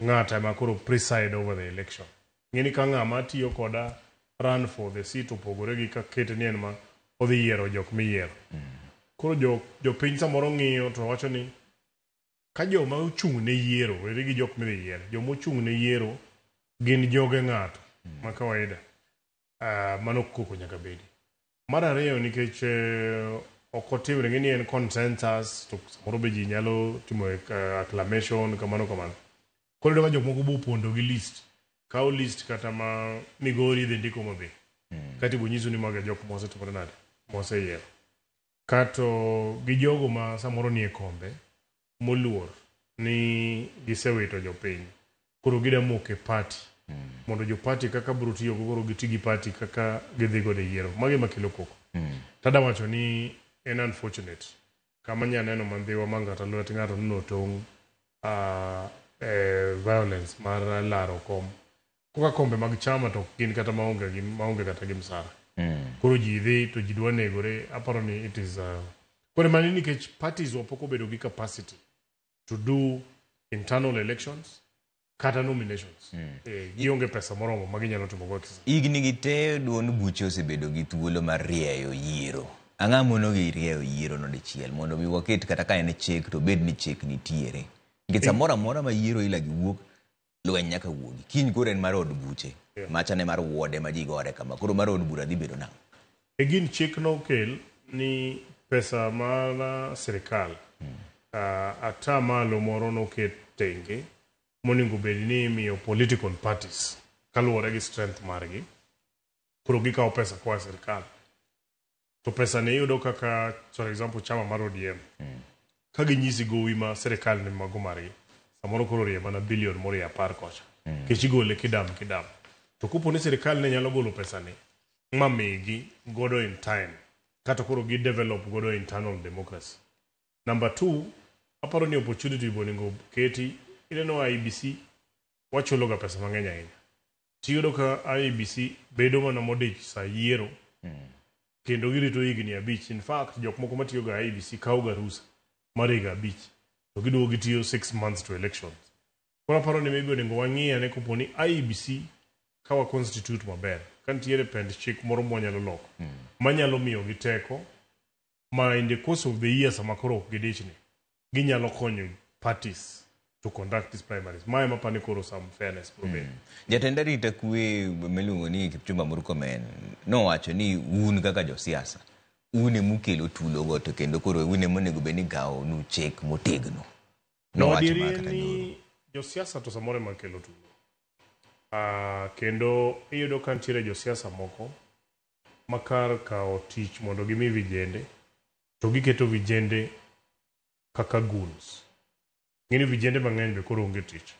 ng'ata ema koro preside over the election. Ing'e ni ka ng'ama tiyo koda run for the seat opogore gi kakete ni en ma odhi yiero jok miyiero. Koro jopiny samoro ng'iyo to wacho ni ka joma ochung' ne yiero weri gi jok midhi yier, joma ochung' ne yiero gin joge ng'ato ma kawaida. Mano koko nyaka bedi. Mar ariyo nikech ok otimre ng'e ni en consensus to samoro be ji nyalo timo acclamation kamano kamano. Koro iyudo ka jok moko bopondo gi list. Kawo list kata ma Migori dhi ndiko Homa Bay. Kata ibo nyiso ni mago e jok mosetimore nade, moseyiero. Kato gi jogo ma samoro nie kombe moluor ni gisewito jopiny. Koro gida moko e party. Mondo jo party kaka biro tiyo go koro giti gi party kaka gidhi godo e yiero. Mago ema kelo koko. Tada wacho ni en unfortunate. Kama nya neno mandhiwa ma ng'ato lwet ng'ato notong' violence mar laro kom. Koka kombe mag chama to gin kata maonge kata gi msara. Koro ji dhi to ji dwa negore. Aparo ni it is koro mani nikech parties wa pok obedo gi capacity to do internal elections kata nominations. Gionge pesa moromo ma ginyalo timo go exercise. Higni gi te duond buche osebedo gi thuolo mar rieyo yiero. Ang'o mono gi rieyo yiero no dichiel mondo mi waket kata ka en chik to bed ni chik nitiere. Nikech samoro amora ma yiero ila gi wuok lweny nyaka wuogi. Kiny koro en mar od buche. Macha ne mar wode ma ji gore kama. Koro mar od bura dhi bedo nang'o? Again, chik nokel ni Pesa mar sirikal ata malo moro noket tenge monego bed ni imiyo political parties kaluwore gi strength margi. Koro gikawo pesa koa e sirikal. To pesa ni iyudo kaka for example chama mar ODM ka ginyisi gowi ma sirikal ni mago margi samoro koro orie mana bilion morie 10 kocha nikech igole kidam kidam. To kopo ni sirikal ne nyalo golo pesa ni ma migi godo in time kata koro gi develop godo internal democracy. Number 2, aparo ni opportunity bonego keti ineno IEBC wachulo ga pesa mang'eny ahinya. Tiyudo ka IEBC bedo mana modich sa yiero kendo girito higni 5. In fact, jok moko matiyo ga IEBC kawo ga rusa mar higa 5 to giduogo gitiyo 6 months to elections. Koro aparo ni maybe onego wang'i ane kopo ni IEBC ka wa constitute maber ka nitiere pend chik moro mwanyalo loko manyalo miyogi teko ma in the course of the year sama koro ok gidichni ginyalo konyo parties to conduct these primaries. Mae mapani koro some fairness biro bedo. Jatend arita kwe miluongo ni Kipchumba Murkomen nowacho ni un kaka josiasa un emukelo tulo go to kendo koro un emonego bed ni gawonu chik motegno. No, Nowacho adieri mana en kata nyoro. ni josiasa to samoro ema kelo tulo. Kendo iyudo ka nitiere josiasa moko ma kar kawo tich mondo gimi vijende to giketo vijende kaka goons. Ng'eni vijende mang'eny be koro onge tich.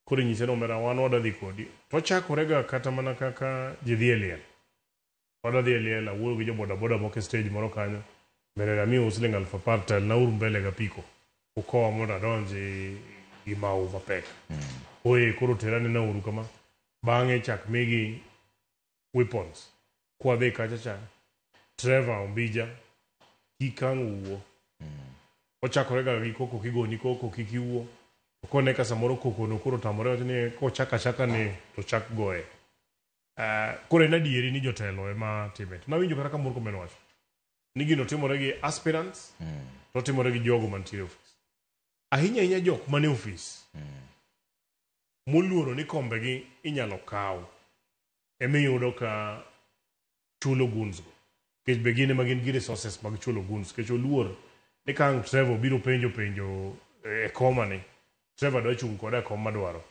Koro inyise ni omera wan wadwa dhi kodi. To chakore ga kata mana kaka ji dhi e liel. Wadwa dhi e liel, awuoyo gi jo boda boda moko e stage moro kanyo. Mbele amiyo siling 10,000 telnauru mbele ga apiko. Ukowa mondo adonji gi mau mapek. Oye koro tera Nauru kama. Bang'e chak migi weapons. Kwadhi kacha cha, Trevor Ombija kik ang' wuo. Ochakore ga gi koko kigoni koko kik iwuo. To kone ka samoro koko no koro tamore wacho ni kochak achaka ni to chak goye. Koro en adieri ni jotelo ema time. To nawinjo kata ka Murkomen wacho ni gino timore gi aspirants to timore gi jogo mantiere e ofis. Ahinya ahinya jok mane ofis moluoro ni kombegi inyalo kaw emiyudo ka chulo goons go. Nikech be gin ema gin gi resources mag chulo goons. Nikech oluor ni ka ang' Trevor biro penjo penjo e koma ni, Trevor dwa chung' koda e kom madwaro.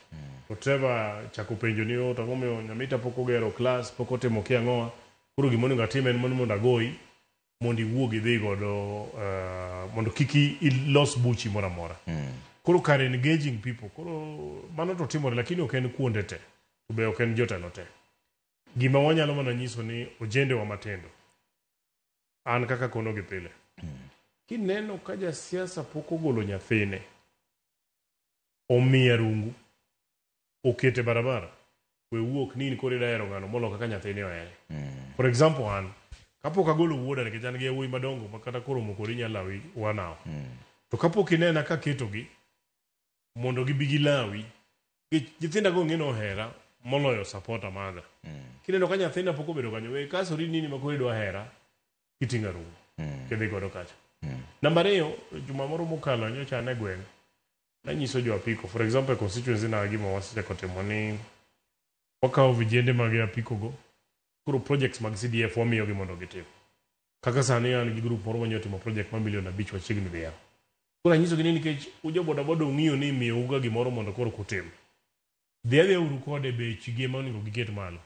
To Trevor chako penjo ni oh, to ang'o momiyo Nyamita pok ogero class, pok otimo kia ang'owa. Koro gima onego atim en mana mondo agoyi mondo iwuog idhi godo mondo kik ilos buchi moro amora. Koro kar engaging people, koro mano to timore lakini ok en kuonde te, to be ok en jotelo te. Gima wanyalo mana nyiso ni ojendewa matindo, an kaka kono gi pile, kineno ka jasiasa pok ogolo nyathine, omiya rungu, okete barabara, we wuok ni in koro ida hero ng'ano molo kaka nyathini ohere. For example an, kapok agolo wuoda nikech an gi yawuoyi madongo ma kata koromo kodi inyalo lawi one hour. To kapok inena kaketogi mondo gibi gilawi, nikech nyithinda go ng'e ni ohera moloyo supporter maga. Kineno ka nyathina pok obedo kanyo, we kasori nini ma koro idwa hera, kiting'o rungu, kidhi godo kacha. Namba ariyo, juma moro mokalo nyocha an e gweng', nanyiso jo apiko, for example e constituency na gima wasechako timo ni wakawo vijende mag apiko go, koro projects mag CDF wamiyogi mondo gitim. Kaka sani an gi group moro manyo timo project mar milion 5 wachiegni dhi yawo. Koro anyisogi ni nikech ujo boda boda ung'iyo ni imiyouga gimoro mondo koro kutim. Dhi adhiya uru kode bechgi ema onego giket malo.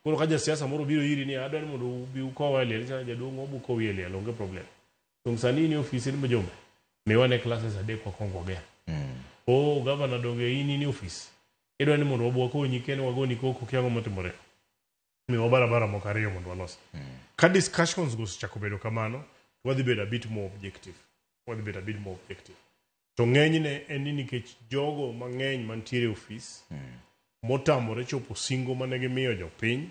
Koro ka jasiasa moro biro iri ni adwa ni mondo ubi ukowa e liel, iwacho jaduong' wabu kowi e liel, onge problem. Dong' sani in e ofis in mjumbe, miwa ne classes 3 wakwong wager. Oh, gavana donge in e ofis. Idwa ni mondo wabu wakonyi kendo wagoni koko kia ang'o motimore. Miwa barabara moko 2 mondo walos. Ka discussions go osechako bedo kamano, wadhi bedo a bit more objective. Wadhi bedo a bit more objective. To ng'enyne en ni nikech jogo mang'eny mantiere e ofis motamore chopo singo mane gimiyo jopiny,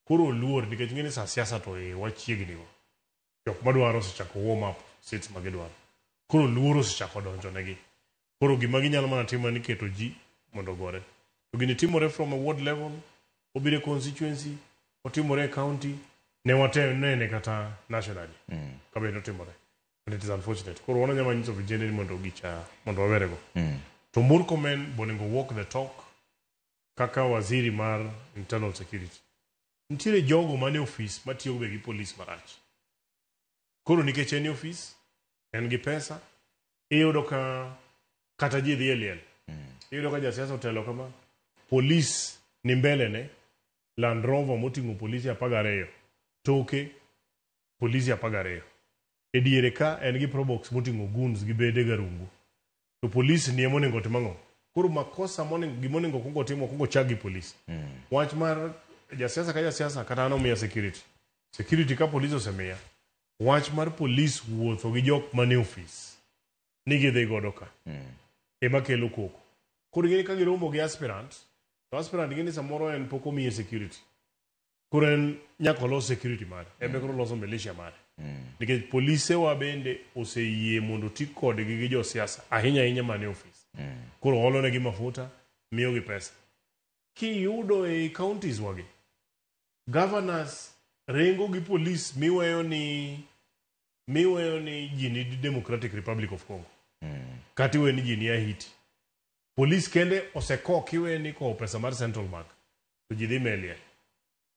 koro oluor nikech ng'e ni sa siasa to e wachiegni go. Jok madwaro osechako warm up seats ma gidwaro. Koro luoro osechako donjo negi. Koro gima ginyalo mana timo en keto ji mondo ogore. To gini timore from a ward level, obiro e constituency, otimore e county, ne watem nene kata nationally. Ka bende otimore. And it is unfortunate. Koro wan wanyalo nyiso vijende ni mondo gicha mondo wawerego. To Murkomen bonego walk the talk kaka waziri mar internal security. Nitiere jogo mane ofis matiyo be gi police marach. Koro nikech en e ofis, en gi pesa, iyudo ka kata ji dhi e liel. Iyudo ka jasiasa otelo kama, polis ni mbele ne, Land Rover moting'o polisi 12, toke polisi 12. E diere ka en gi probox moting'o goons gi bede garungu. To polis ni ema onego otim ang'o? Koro makosa monego gima onego okuong otim okuong ochak gi polis. Wach mar jasiasa ka jasiasa kata an omiya security. Security ka polis osemiya. Wach mar polis wuotho gi jok mane ofis ni gidhi godo ka. Ema kelo koko. Koro ing'e ni ka giromo gi aspirant, to aspirant ing'e ni samoro en pok omiye security. Koro en nyaka olos security mare. En be koro oloso militia mare. Nikech polise wa bende oseyie mondo oti kodgi gi josiasa ahinya ahinya mane ofis. Koro olo negi mafuta, miyogi pesa. Kiyudo ei counties wagi, governors ringo gi polis miweyo ni ji ni Democratic Republic of Congo. Kata iweyo ni ji ni Haiti. Polis kende osekok iweyo ni kowo pesa mar Central Bank to ji dhi melie.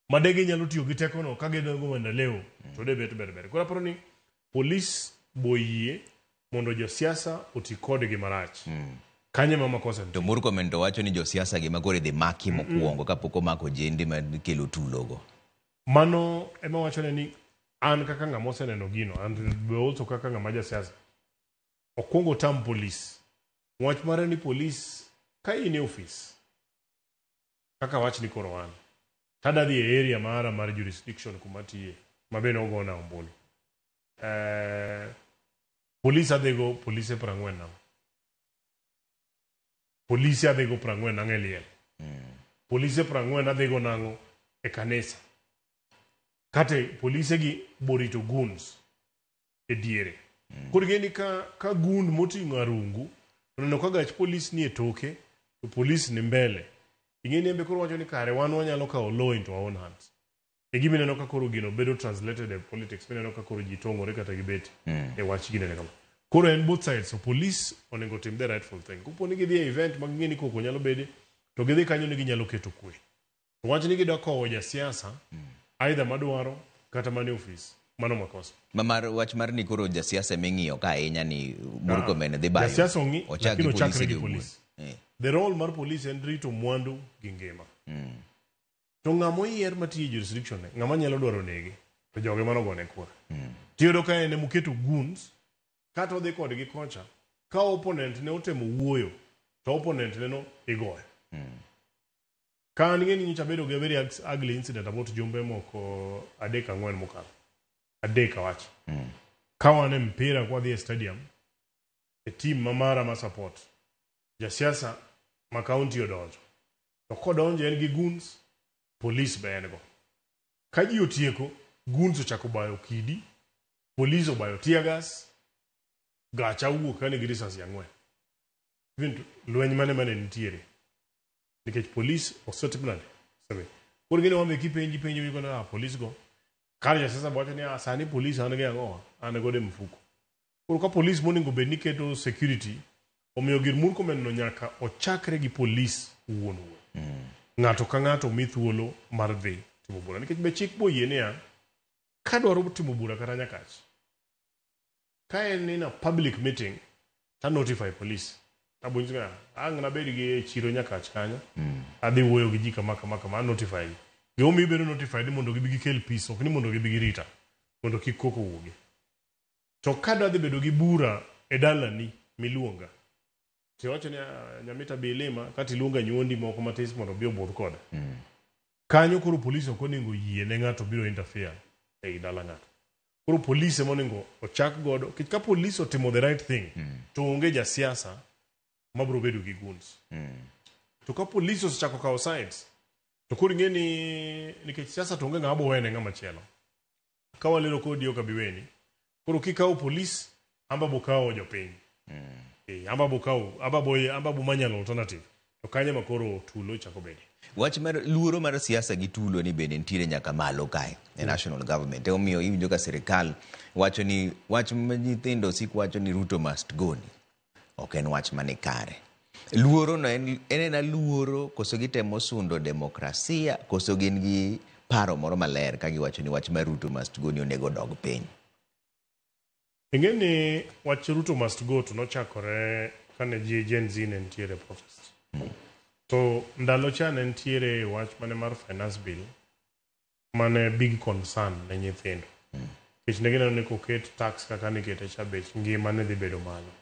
Ma de ginyalo tiyo gi tekono ka gidongo maendeleo to de bet ber ber. Koro aparo ni polis boyie mondo josiasa oti kodgi marach. Kanye ma makosa nitie? To Murkomen to wacho ni josiasa gi ma koro idhi maki mokwongo kapok omako ojende ma kelo tulogo. Mano ema wachone ni an kaka ng'ama oseneno gino and be also kaka ng'ama jasiasa okwongo otam polis. Wach mare ni polis ka in e ofis kaka wach ni koro an tada dhi e area mara mar jurisdiction kuma tiye ma be nogona ombulu. Polis adhigo polise 40 nang'o? Polise adhigo 40 nang'o e liel? Polise 40 adhigo nang'o e kanisa? Kata polise gi borito goons e diere. Koro ing'e ni ka goon moting'o arungu oneno ka gach polis ni e toke to polis ni mbele. Ing'e ni en be koro wacho ni kare wan wanyalo kawo law into our own hands. E gima ineno ka koro gino bedo translated e politics mineno ka koro ji tong'ore kata gibet e wach ginene kama. Koro en both sides, so police onego tim the rightful thing. Kopo ni gidhi e event ma ging'e ni koko nyalo bede, to gidhi kanyo ni ginyalo keto kwe. To wach ni gidwa kowo jasiasa, either madwaro kata mane ofis, mano makosa. Ma mar wach mar ni koro jasiasa eming'iyo ka ahinya ni Murkomen dhi bayo. Jasiasa ong'i, ochak gi lakini ochakre polise gi gi owuon. police. The role mar police en rito mwandu gi ngima. To ng'ama oyier matiyo e jurisdiction ne, ng'ama nyalo dwaro nege, to joge mano gone kura. Tiyudo ka en emoketo goons, kata odhi kodgi kocha, ka opponent ne otemo wuoyo, to opponent ne no igoyo. Ka an ing'e ni nyocha abedo gi a very ugly incident about jumbe moko 3 4 mokalo. 3 awacho. Ka wan e mpira kwa dhi e stadium, e team ma mara ma support, jasiasa ma county odonjo. To kodonjo en gi goons, police be en go. Ka ji otieko, goons ochako bayo kidi, police obayo tear gas, gacha wuok ka nigi risasi 4. Even lweny mane mane nitiere. Nikech police osetim nade? Osemi. Koro gini wambe kipenji penjo wiko na police go. Kar jasiasa wacho ni sani police an gi ang'o? An godo e mfuko. Koro ka police monego bed ni keto security, omiyo gir Murkomen no nyaka ochakre gi police wuon wuon. Ng'ato ka ng'ato mi thuolo mar dhi timo bura. Nikech be chik boyie niya, ka dwaro timo bura kata Nyakach, ka en in a public meeting, ta notify police. Abonyiso ni ang' nabed gi e chiro Nyakach kanyo, adhi wuoyo gi ji kama kama kama, a notify gi. Gimomiyo ibedo notified ni mondo gibi gikel peace, ok ni mondo gibi girita, mondo kik koko wuogi. To ka dwa dhi bedo gi bura e dalani miluonga, to iwacho ni Nyamita bi ilima, kata iluonga nyuondi moko matis mondo obi obudh koda. Kanyo koro polis ok onego yie ne ng'ato biro interfere ei dala ng'ato. Koro polis ema onego ochak godo, nikech ka polis otimo the right thing, to onge jasiasa mabiro bedo gi goons. To ka polis osechako kawo sides, to koro ing'e ni nikech siasa to onge ng'ama bo wene ng'ama chielo. Ka walero kodi ok abi weni. Koro kikawo polis, amba bo kawo jopiny. Amba bo kawo, amba bo manyo alternative. To kanyo ma koro tulo chako bede. Wach mar luoro mar siasa gi tulo ni bende nitiere nyaka malo kae e national government. Emomiyo iwinjo ka sirikal wacho ni wach ma nyithindo sik wacho ni Ruto must go ni ok en wach mani kare. Luoro no en ena luoro koso gitemo sundo demokrasia koso gin gi paro moro maler ka giwacho ni wach mar Ruto must go ni onego dog piny. Ing'e ni wach Ruto must go to nochakore kane ji Gen Z ne nitiere protest. To ndalo cha ne nitiere wach mane mar finance bill mane big concern ne nyithindo. Nikech ne gineno ni koket tax kaka nikete cha bech ngima ne dhi bedo malo.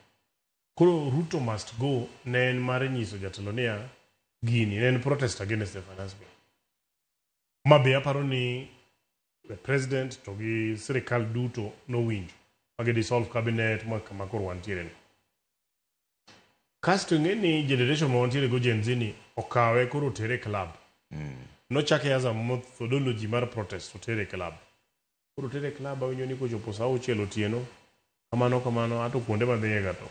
Koro Ruto must go ne en mar nyiso jatelo niya gini ne en protest against the finance bill. Ma be aparo ni the president to gi sirikal duto nowinjo ma gi dissolve cabinet ma kama koro wantiere ni. Kasto ing'e ni generation ma wantiere go Gen Z ni okawe koro otere e club. Nochake as a methodology mar protest otere e club. Koro otere e club awinjo ni kochopo saa auchiel otieno kamano kamano ato kuonde madhiye ga to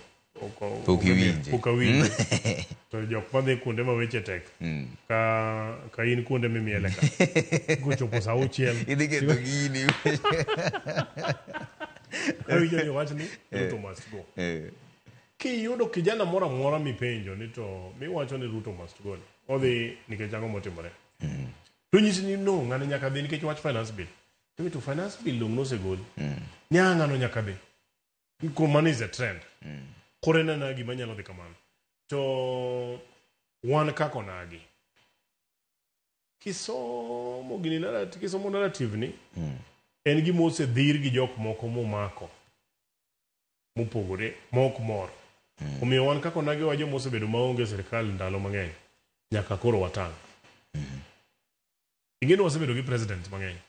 Pok iwinje. Pok awinje. To jok madhi kuonde ma weche tek. Ka ka in kuonde mimiele ka. Kochopo saa auchiel. Idhi ketho gini. Awinjo ni wach ni Ruto must go. Kiyudo kijana moro amora mipenjo ni to miwacho ni Ruto must go ni, odhi nikech ang'o motimore? To nyisi ni no, ng'ani nyaka dhi nikech wach finance bill. To to finance bill dong' nosegol. Ni ah, ng'ano nyaka dhi. Kuom mano is a trend. Koro en anena gima nyalo dhi kamano. To wan kaka onagi. Kisomo gini narrative, kisomo narrative ni, en gima osedhir gi jok moko momako mopogore ma ok mor. Omiyo wan kaka onagi wa joma osebedo maonge e sirkal ndalo mang'eny, nyaka koro watang'. Ing'e ni wasebedo gi president mang'eny.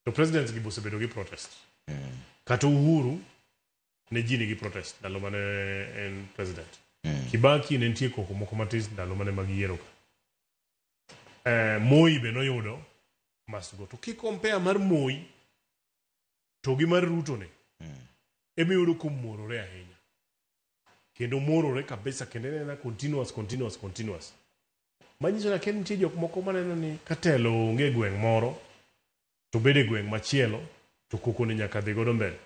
To presidents gi osebedo gi protest. Kata Uhuru ne ji nigi protest ndalo mane en president. Kibaki ne nitie koko moko matis ndalo mane mag yiero ka. Moi be noyudo must go. To ki compare mar Moi to gi mar Ruto ni, emiyudo komorore ahinya. Kendo morore kabisa kendo ineno continuous, continuous, continuous. Manyiso ni akia nitie jok moko maneno ni ka telo onge e gweng' moro to bedo e gweng' machielo to koko ni nyaka dhi godo mbele.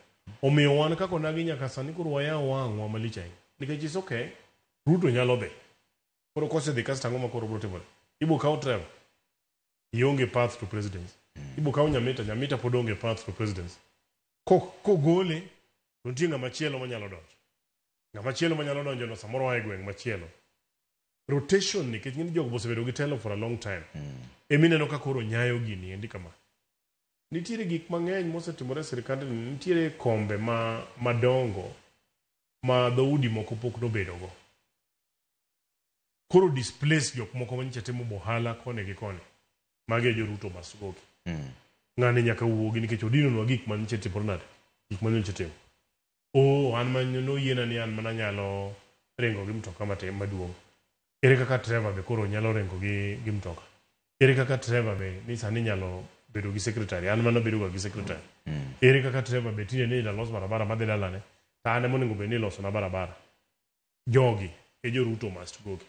Omiyo wan kaka onagi nyaka sani koro wayaw wang'wa malich ahinya. Nikech is okay, Ruto nyalo dhi. Koro kosedhi kasto ang'o ma koro biro timore? Ibo kaw Trevor. Ionge path to presidency. Ibo kaw Nyamita, Nyamita pod onge path to presidency. Kogole to nitie ng'ama chielo manyalo donjo. Ng'ama chielo manyalo donjo no samoro oa e gweng' machielo. Rotation nikech ng'eny jogo osebedo gi telo for a long time. Emineno ka koro nyayo gini endi kama. Nitiere gik mang'eny mosetimore e sirkandni, nitiere kombe ma madongo ma dhoudi moko pok nobedogo. Koro displace jok moko manyicha timo ohala koni gi koni. Magi e jo Ruto must go gi. Ng'ani nyaka wuogi nikech odinonwa gik manyicha timore nade? Gik manyicha timo. Oh, an ma noyiena ni an mana nyalo ringo gi mtoka matin maduong'. Ere kaka Trevor be koro nyalo ringo gi, gi mtoka? Ere kaka Trevor be ni sani nyalo bedo gi secretary? An mana bedo ga gi secretary. Ere kaka Trevor be tinde ni los barabara madhi dalane? To an ema onego bed ni ilosona barabara. Jogi e jo Ruto must go gi.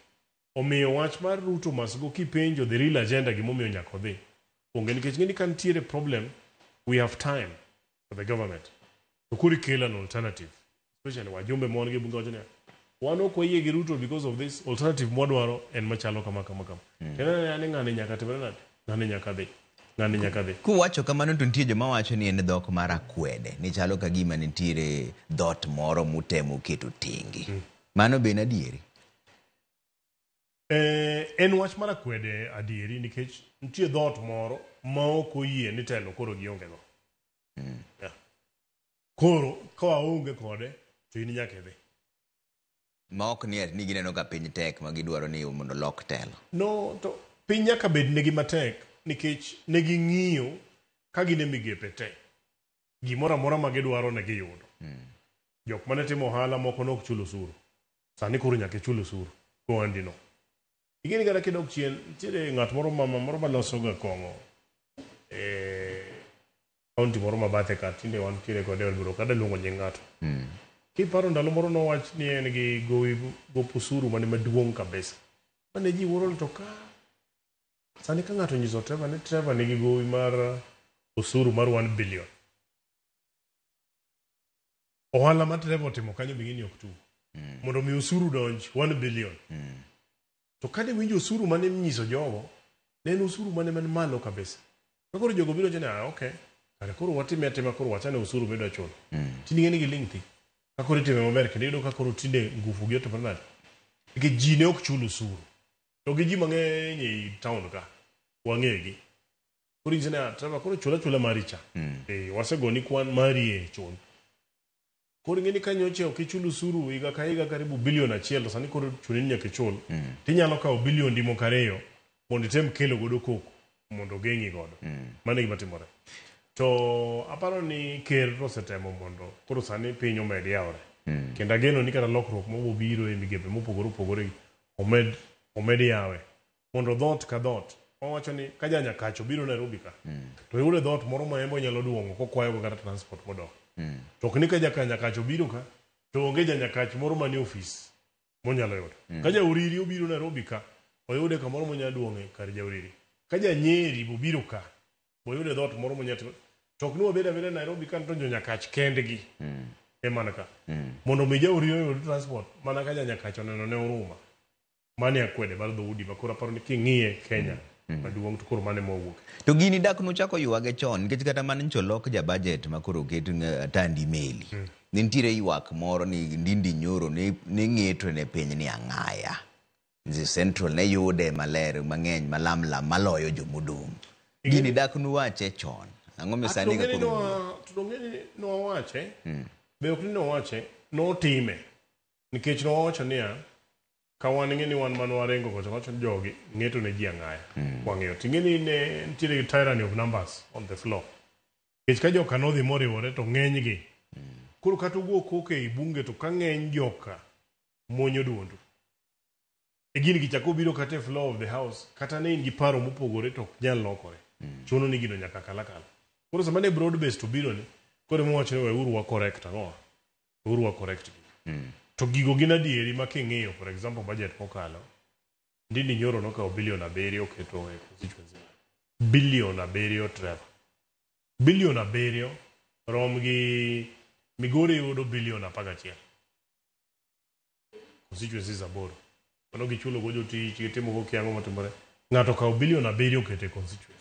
Omiyo wach mar Ruto must go kipenjo the real agenda gimomiyo nyaka odhi. Onge nikech ng'eni ka nitiere problem, we have time for the government. To koro ikelo an alternative. Especially wajumbe ma wan go e bunge wacho niya, wan ok wayie gi Ruto because of this alternative mwadwaro en machalo kama kama kama. Kendo ni ng'ani nyaka timre nade? Ng'ani nyaka dhi. Ng'ani nyaka dhi. Kuwacho kamano to nitie joma wacho ni en dhok mar akwede, ni chalo ka gima nitiere dhot moro mutemo keto tenge. Mano be en adieri? En wach mar akwede adieri nikech nitie dhoot moro ma ok oyie ni telo koro gionge go. Yeah. Koro ka waonge kode to in nyaka idhi. Ma ok ni ni gineno ka piny tek ma gidwaro ni mondo lok telo. No, to piny nyaka bed negi matek nikech ne ging'iyo ka gin e migepe te. Gimoro amora ma gidwaro ne giyudo. Jok mane timo ohala moko ne ok chul osuru. Sani koro nyaka ichul osuru gohandi no. Ing'eni kata kidok chien, nitiere ng'at moro mama moro maloso ga kong'o e kaunti moro ma bathe ka tinde wantiere kode e od bura ok adwa luongo nying ng'ato. Kiparo ndalo moro nowach ni en gi gowi gop osuru mane maduong' kabisa. Mane ji wuoro ni to ka sani ka ng'ato onyiso Trevor ni Trevor nigi gowi mar osuru mar 1 billion. Ohala ma Trevor otimo kanyo be ing'e ni ok tugo. Mondo mi osuru donj 1 billion. To kane winjo osuru mane nyiso jogo, ne en osuru mane man malo kabisa. Ka koro jogo biro wacho ni ah, okay. Kare koro watime atima koro wachane osuru midwa chulo. Tinde ing'e ni giling' thi. Ka koro itime maber kendo iyudo ka koro tinde ngufu gi otimore nade. Nikech ji ne ok chul osuru. To gi ji mang'eny ei town ka wang'egi. Koro inyise ni "Ah, Trevor koro chul achula mari cha. Eh, wasegoni kwan mari e chul. Koro ing'e ni ka nyocha ok ichul osuru higa ka higa karibu bilion achiel to sani koro chuni ni nyaka ichul. Tinyalo kawo biliondi moko ariyo mondo item kelo godo koko mondo ogeng'i godo. Mano e gima timore. To aparo ni ker to osetemo mondo koro sani piny omed yawore. Kendo ageno ni kata lokruok mabiro e migepe mopogore opogore omed omed yawe mondo dhoot ka dhoot wawacho ni ka ja Nyakach obiro Nairobi ka to yude dhoot moro ma en be onyalo duong'o kokwayogo kata transport modok. To ok ni ka jaka Nyakach obiro ka to onge ja Nyakach moro manie ofis monyalo yudo. Ka ja Uriri obiro Nairobi ka oyude kamoro monyalo duong'e kar ja Uriri. Ka ja Nyeri bobiro ka boyude dhoot moro monyalo timo. To ok ni wabed abeda Nairobi ka to jo Nyakach kendgi ema ka. Mondo mi ja Uriri oyud transport mana ka ja Nyakach oneno ne oruma. Mano e akwede mar dhoudi ma koro aparo ni king'iye Kenya maduong' to koro mano ema wawuoke. To gini dak nuchako ywage chon nikech kata mana nyocha olok ja budget ma koro oket Atandi Meli. Ne nitiere ywak moro ni Ndindi Nyoro ne ng'eto ne piny ni ang'aya. Nzi Central ne yude maler mang'eny malam lam maloyo jomodong'. Gini dak nuwache chon. Ang'o mi sani ka koro To dong'e ni nowache, be ok ni nowache, notime. Nikech nowacho niya, ka wan ing'e ni wan mane waringo kocha wacho ni jogi ng'eto ne ji ang'aya. Wang'eyo. To ing'e ni ne nitiere gi tyranny of numbers on the floor. Nikech ka joka nodhi moriwore to ng'enygi. Koro kata ugo koko ei bunge to ka ng'eny joka monyo duondu. E gini gichako biro kata e floor of the house, kata ne in gi paro mopogore to ok nyal lokore. Chuno ni gino nyaka kal akala. Koro sama ne broad based obiro ni, koro ema wacho ni weuru wa correct ang'o? Weuru wa correct gigi. To gigo gin adieri ma king'iyo, for example, budget mokalo, Ndindi Nyoro nokawo bilion 7 oketo e constituency. Bilion 7 Trevor. Bilion 7 rom gi Migori yudo bilion 11. Constituencies 8. Mano gichulo go jotich, gitimo go kiang'o matimore. Ng'ato okawo bilion 7 oketo e constituency.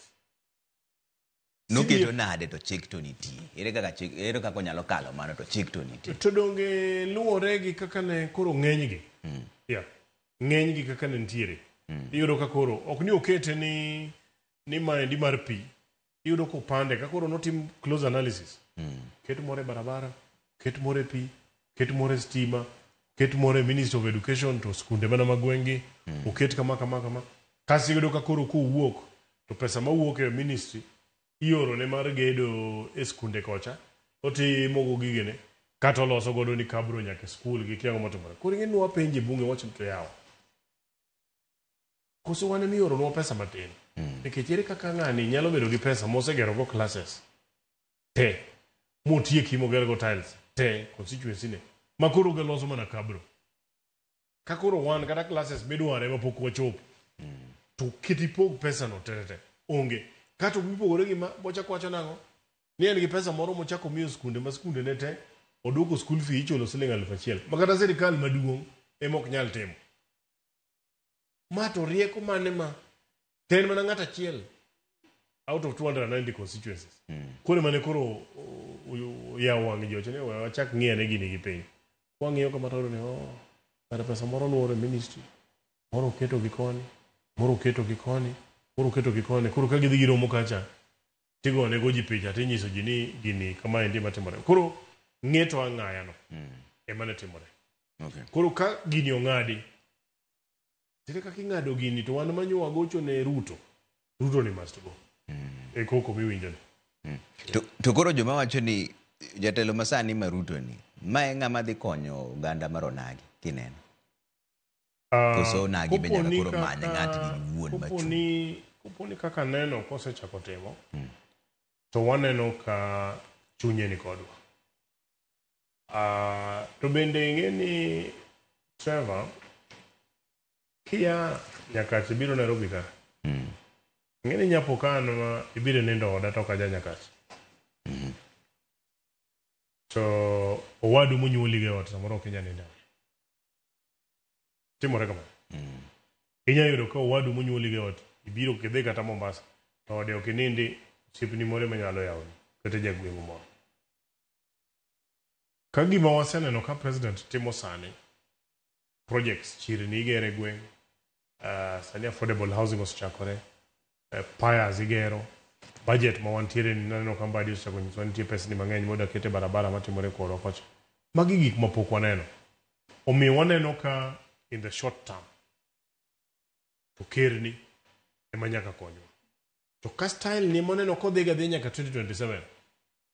Noketo nade to chik to nitie. Ere kaka chik ere kaka onyalo kalo mano to chik to nitie. To donge luwore gi kaka ne koro ng'enygi. Yeah. Ng'enygi kaka ne nitiere. Iyudo ka koro ok ni okete ni ni maendi mar pi. Iyudo kopande ka koro notim close analysis. Ket moro e barabara, ket moro e pi, ket moro e stima, ket moro e Ministry of Education to skunde mana mag gweng'gi, oket kama kama kama. Kasto iyudo ka koro kowuok to pesa mawuok e ministry ioro ne mar gedo e skunde kocha, otimo go gigene, kata oloso godo ni kabro nyaka e skul gi kia ang'o motimore. Koro ing'e ni wapenje bunge wacho ni to yawa. Koso wan ema ioronwa pesa matin. Nikech ere kaka ng'ani nyalo bedo gi pesa mosegero go classes te motieki moger go tiles te constituency ne ma koro giloso mana kabro. Ka koro wan kata classes midware ma pok wachopo to ket ipog pesa no te te onge. Kato mipogore gi ma bochako wacho nang'o? Ni en gi pesa moro mochako miyo skunde ma skunde ne te oduoko school fee ichulo siling 1000 ma kata sirikal maduong' ema ok nyal timo. Ma to rieko mane ma to en mana ng'at achiel out of 290 constituencies. Koro mane koro oyawo wang' ji owacho ni we wachak ng'i ane gini gi piny. Kwang'iyo kama to wayudo ni oh, kare pesa moro nuoro e ministry, moro oketo gi koni, moro oketo gi koni, moro oketo gi koni. Koro ka gidhi giromo kacha, tigone go ji picha tinyiso ji ni gini kamaendi ema timore. Koro ng'eto ang'aya no ema ne timore. Koro ka gini ong'adi, ere kaka ing'ado gini to wan manyo wagocho ne Ruto, Ruto ni must go. E koko miwinjo ni. To koro joma wacho ni jatelo masani ma Ruto ni, ma e ng'ama dhi konyo oganda mar onagi kineno. Koso onagi be nyaka koro many ng'atgi wuon machung'. Koponi kaka neno kosechako timo, to waneno ka chunye ni kodwa. To bende ing'e ni Trevor, kia Nyakach ibiro Nairobi ka. Ing'e ni nyapo ka an ma ibiro nindo oda to ok aja Nyakach. To owadu monyuoli go e ot samoro ok inyal nindo e ode. Timore kamano. Inyalo yudo ka owadu monyuoli go e ot ibiro kidhi kata Mombasa to ode ok inindi osiepni moro ema nyalo yawoni Kata jagweng'u moro. Ka gima waseneno ka president timo sani, projects chirni igero e gweng', sani affordable housing osechakore, piers igero, budget ma wantiere ni naneno ka Mbadi osechako nyisowa nitie pesni mang'eny moda ket e barabara matimore korwa kocha. Magi gik ma pok waneno. Omiyo waneno ka in the short term to kerni ema nyaka konywa. To ka style ni moneno kodhi ga dhi nyaka 2027,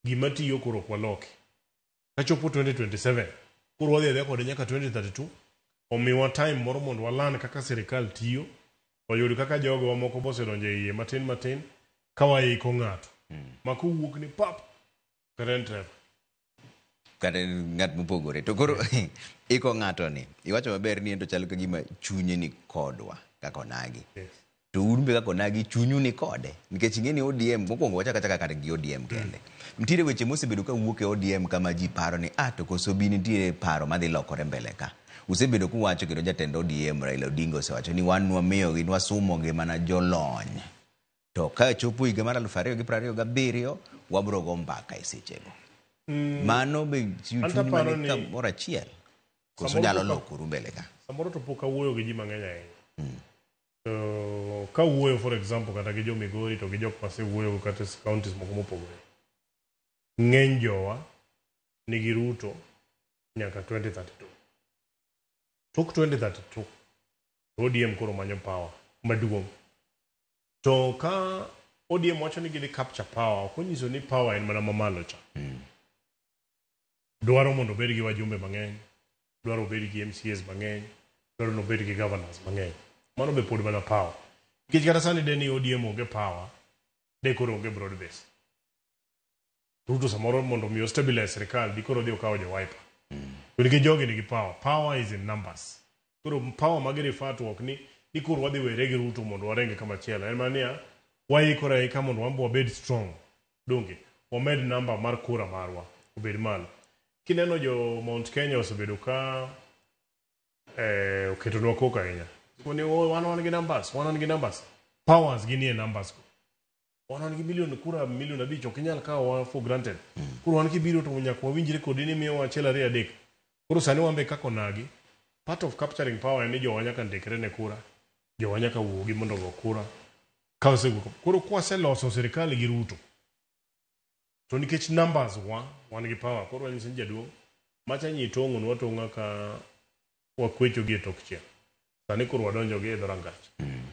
gima tiyo koro ok waloki. Kachopo 2027, koro wadhi adhiya kode nyaka 2032, omiwa time moro mondo walan kaka sirikal tiyo, oyud kaka jogowa moko bosedonjo e iye matin matin, ka waiko ng'ato. Ma kowuok ni pap, kata en Trevor. Kata en ng'at mopogore. To koro iko ng'ato ni, iwacho maber ni en to chalo ka gima chunye ni kodwa kaka onagi. Yes. To un be kaka onagi chunyu ni kode. Nikech ing'e ni ODM, mokwongo wachak achaka kata gi ODM kende. Nitiere weche mosebedo ka wuok e ODM kama ji paro ni ah to koso bi nitiere paro madhi lokore mbele ka. Usebedo kuwacho kendo jatend ODM Raila Odinga osewacho ni wan nwamiyogi, nwasumogi mana jolony. To ka chopo higa mar 2027, wabro go mbaka e sechego. Mano be An chuny taparo mane ni kamoro achiel? Koso samoro nyalo pok a- lokoru mbele ka? Samoro to pok awuoyo gi ji mang'eny ahinya. To kawuoyo for example kata gi jo Migori to gi jok masewuoyogo kata e counties moko mopogore. Ng'eny jowa nigi Ruto nyaka 2032. Tok 2032 to ODM koro manyo power maduong'. To ka ODM wacho ni gidhi capture power, ok onyiso ni power en mana mamalo cha. Dwaro mondo obed gi wajumbe mang'eny, dwaro obed gi MCAs mang'eny, dwaro ni obed gi governors mang'eny. Mano be pod mana power. Nikech kata sani de ni ODM onge power, de koro onge broad base. Ruto samoro mondo mi ostabilize sirikal, di koro odhi okawo jo Wiper. To nikech jogi nigi power, power is in numbers. Koro power ma gi refer to ok ni koro wadhi were gi Ruto mondo warenge kama chielo. En mana niya, waikore aika mondo wan be wabed strong. Donge? Wamed namba mar kura marwa obed malo. Kineno jo Mount Kenya osebedo ka oketonwa koko ahinya. Ni wan wan gi numbers, wan wan gi numbers. Powers gi nie numbers go. Wan wan gi milion kura milion 5 ok inyal kawowa for granted. Koro wan kibiro to nyaka wawinjre kodi ni miyowa achiel ariyo adek. Koro sani wan be kaka onagi, part of capturing power en ni jowa nyaka ndikre ne kura, jowa nyaka wuogi mondo ogo kura. Ka osewuok, koro kwaseloso sirikal gi Ruto, to nikech numbers wa, wan gi power, koro wanyiso ni jaduong', macha nyi tong'onwa tong'a ka wakwecho gi e tok chiel. Sani koro wadonjo gi e dhorangach.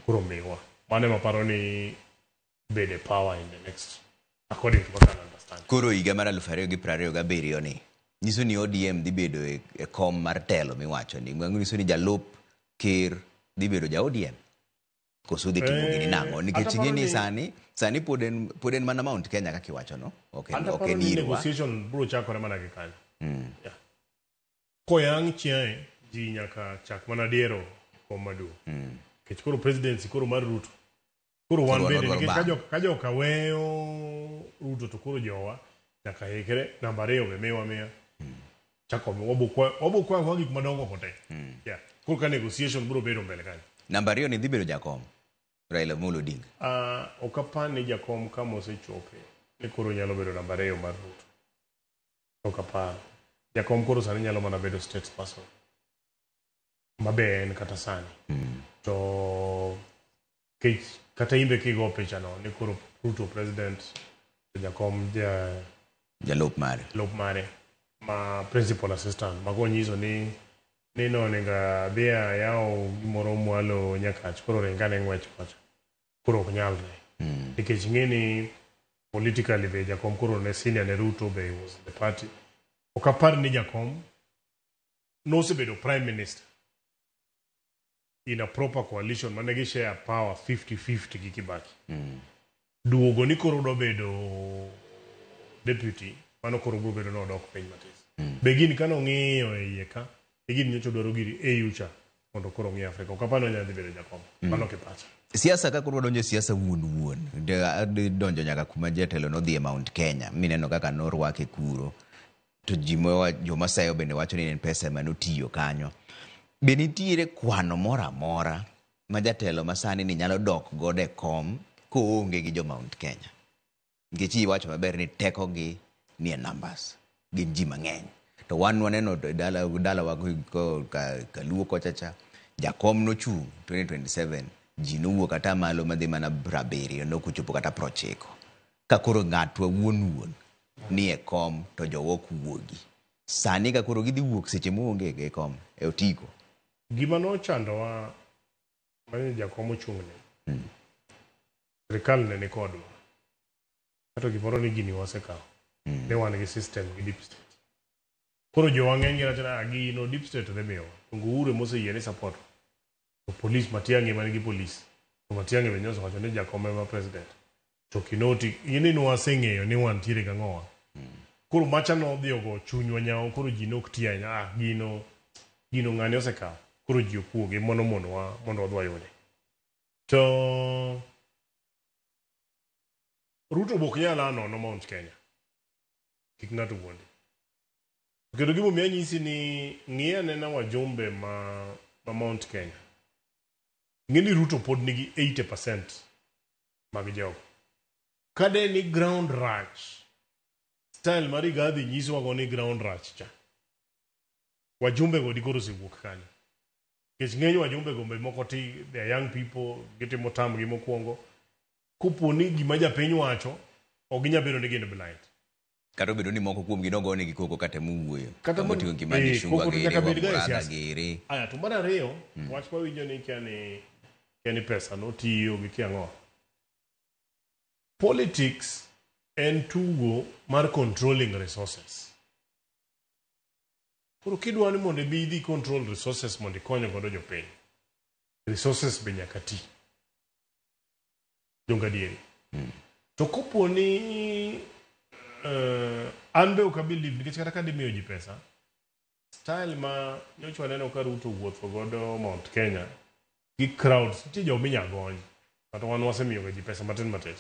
Koro miwa. Mano ema paro ni bede power in the next, according to kaka I understand. Koro higa mar 2027 ni, nyiso ni ODM dhi bedo e kom mar telo miwacho ni. Mano nyiso ni jalup ker dhi bedo ja ODM? Koso dhi timo gini nang'o? Nikech Ata paro ing'e ni ni- sani pod en mana Mount Kenya kaka iwacho no? Ok en, Anta ok paro en ni irwa. negotiation biro chakore mana gi kanyo. Yeah. Koyang chiaye, ji nyaka chak mana diero kom maduong'. Nikech koro presidency koro mar Ruto. Koro wan Koro bende wadwaro nikech ka bang'. ka joka weyo Ruto to koro jowa nyaka ikre. Namba 2 be miwa miya. Chako wabo kwayo gik madongo go te. Yeah. Koro ka negotiation biro bedo mbele kanyo. Namba 2 ni dhi bedo jakom. Raila Amolo Odinga. Ok apar ni jakom kama osechope ni koro nyalo bedo namba 2 mar Ruto. Ok apar. Jakom koro sani nyalo mana bedo state person. Mabe en kata sani. To kech kata imbe kigo picha no ni koro Ruto president to jakom ja jalup mare. Jalup mare ma principal assistant ma konyiso ni nonego adhi ayaw gimoro mwalo Nyakach koro ringane ng'wech kocha. Koro ok nyalre. Nikech ing'e ni politically be jakom koro ne senior ne Ruto be was in the party. Ok apar ni jakom nosebedo prime minister in a proper coalition mane gi share power 50-50 gi Kibaki. Duogo ni koro dwa bedo deputy, mano koro biro bedo nodok piny matis. Be gin kane ong'iyo e iye ka, e gin nyocha dwaro giri AU cha mondo koro ong'i Afrika. Ok apar ni onyalo dhi bedo jakom. Mano kipacha. Siasa ka koro wadonjo e siasa wuon wuon, adhi donjo nyaka kuma jatelo nodhi e Mount Kenya, mineno kaka norwake kuro. To ji joma seyo bende wacho ni en pesa ema notiyo kanyo. Be nitiere kwano moro amora ma jatelo ma sani ni nyalo dok godo e kom koonge gi jo Mount Kenya? Nikech iwacho maber ni tekogi nie numbers, gin ji mang'eny. To wan waneno dala dalawa kaluo kocha cha, jakom nochung' 2027 ji nowuok kata malo madhi mana 70 nokochopo kata 90. Ka koro ng'atwa wuon wuon nie kom to jowa ok wuogi. Sani ka koro gidhi wuok seche moonge e kom e otiko. Gima nochandowa mane jakom ochung'ne. Sirikal ne ni kodwa. Kato gimoro ni gini wasekawo. Ne wan gi system gi deep state. Koro jowa ng'eny gi wacho ni "Ah, gino deep state dhi miyowa. To Uhuru emoseyie ni support. To polis Matiang'i ema nigi polis. To Matiang'i be nyocha owacho ni jakom ema president. To Kinoti, in ni waseng'eyo ni wantiere gang'owa. Koro macha nodhi ogo chunywa nyawo, koro ji nok ti ahinya. Ah, gino, gino ng'ani osekawo. Koro ji ok wuogi, mono monowa mondo wadhi wayude. To Ruto bok nyal a nono Mount Kenya. Kik ng'ato wuondi. Kendo gimomiyo anyisi ni ng'i anena wajumbe ma Mount Kenya. Ng'e ni Ruto pod nigi 80% mag jogo. Ka de ni ground rach, style mar Rigathi nyisowago ni ground rach cha. Wajumbe go dikoro osewuok kanyo. Nikech ng'eny wajumbe go be moko ti, they are young people, gitimo term gi mokwongo. Kopo ni gima japiny wacho, ok ginyal bedo ni gin blind. Kata obedo ni moko kuomgi nogonegi koko katemo wuoyo. Kata Kama oting'o Kimani Ichung'wa koko to giri, nyaka bed ga e Wamũratha siasa. giri. Aya, to mar ariyo, wach mawinjo ni kia ni pesa notiyo gi kia ang'o. Politics en tugo mar controlling resources. Koro kidwa ni mondo ibi idhi control resources mondo ikony godo jopiny, resources be nyaka ti. Donge adieri? To kopo ni an be ok abelieve nikech kata ka dimiyo ji pesa, style ma nyocha waneno ka Ruto wuotho godo Mount Kenya gi crowds, nitie joma inya gony, kata wan wasemiyoga ji pesa matin matin.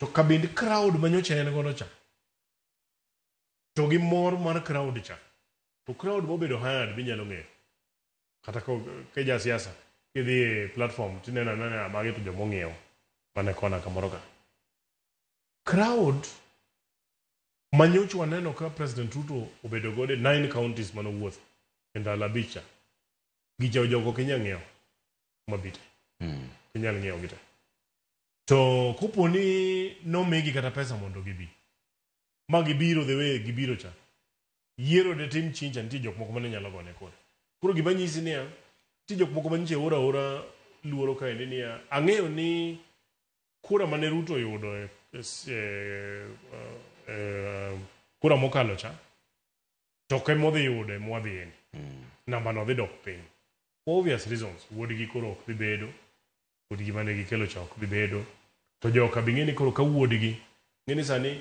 To kabind crowd ma nyocha en godo cha, to gi mor mar crowd cha, to crowd mobedo hired binyalo ng'eyo. Kata ka ja siasa, kidhi e platform tineno anena magi to joma ong'iewo mana e kona kamoro ka. Crowd ma nyocha waneno ka President Ruto obedo godo e 9 counties manowuotho e ndalo abich cha, gicha jogo ok inyal ng'iewo mabite. Ok inyal ng'iewo gi te. To kopo ni nomigi kata pesa mondo gibi, ma gibiro the way gibiro cha, yiero de tim chincha, nitie jok moko mane nyalo gone kura. Koro gima nyisi niya, nitie jok moko manyiche ora ora luoro kaendi niya, ang'eyo ni kura mane Ruto oyudo e kura mokalo cha, to ok ema odhi yudo ema wadhiye ni. Namba no dhi dok piny. For obvious reasons, wuodgi koro ok dhi bedo, wuodgi mane gikelo cha ok dhi bedo. To joka be ing'e ni koro ka wuodgi, ing'e ni sani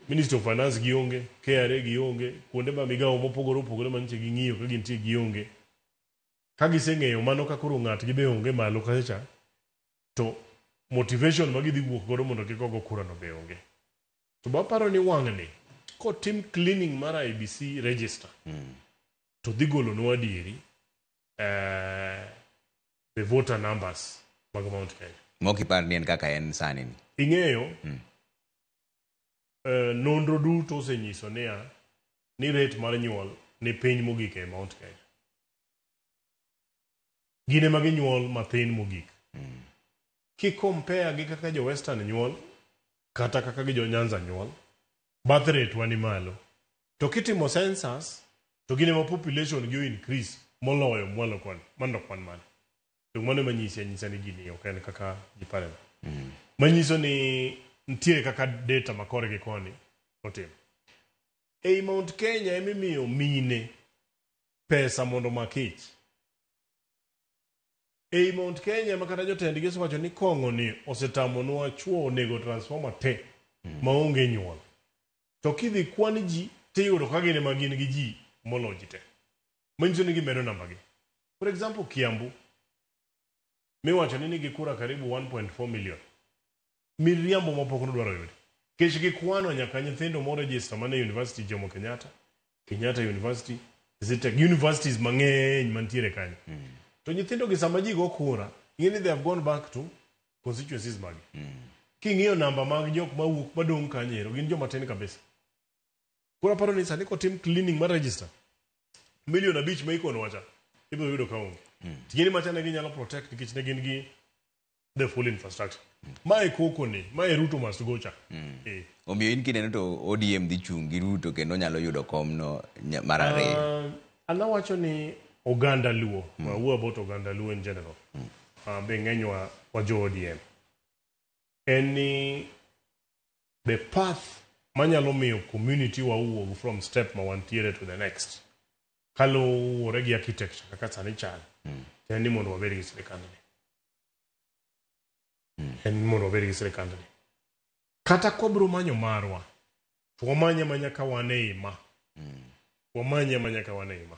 Ministry of Finance gionge, KRA gionge, kuonde ma migawo mopogore opogore manyiche ging'iyo ka gintie gionge. Ka giseng'eyo mano ka koro ng'atgi be onge malo kacha cha, to motivation ma gidhi wuok godo mondo kik ogo kura no be onge. To baparo ni wang'ni, kotim cleaning mar IEBC register, to dhi golonwa adieri the voter numbers mag Mount Kenya. Mok ipar ni en kaka en sani ni. Ing'eyo, nonro duto osenyiso niya, ni rate mar nyuol ni piny mogik e Mount Kenya. Gin ema ginyuol mathin mogik. Ki compare gi kaka jo Western nyuol, kata kaka gi jo Nyanza nyuol, birth rate wa ni malo. To kitimo census, to gin ema population gi o increase moloyo mwalo koni, mano kwan mane. To mano ema nyisi anyisa ni gini ok en kaka ji pare. Manyiso ni nitie kaka data ma kore gi koni otimo. Ei Mount Kenya emimiyo mine pesa mondo omak ich. Ei Mount Kenya ma kata jotendgi osewacho ni kong'o ni osetamonwa chuo onego transformer te maonge nyuol. To kidhi kwan ji tiyudo ka gin ema gin gi ji molo ji te. Manyiso ni gimedo namba gi. For example, Kiambu miwacho ni nigi kura karibu 1.4 million. Miriambo mapok nodwaro yudi. Kech gikwano nyaka nyithindo mo register mana e University Jomo Kenyatta, Kenyatta University, Zetech, universities mang'eny mantiere kanyo. To nyithindo gi sama ji go kura, ing'e ni they have gone back to constituencies magi. King'iyo namba mag jok mawuok madong' kanyo ero gin joma tin kabisa. Koro aparo ni sani kotim cleaning mar register 5 million ma ikonowa cha ibiro yudo ka onge. Ting'eni macha ne ginyalo protect nikech ne gin gi the full infrastructure. Mae koko ni, mae Ruto must go cha. Eh. Omiyo in kineno to ODM dhi chung' gi Ruto kendo nyalo yudo komno mar ariyo. An awacho ni oganda Luo, wawuo about oganda Luo in general. Be ng'enywa wa jo ODM. En ni the path manyalo miyo community wa wuog from step ma wantiere to the next kaluwore gi architecture kaka sani chal en ni mondo wabed gi sirikandni. En ni mondo wabed gi sirikandni. Kata kwabiro manyo marwa, to wamanye amanya ka wan e ima. Wamanye amanya ka wan e ima.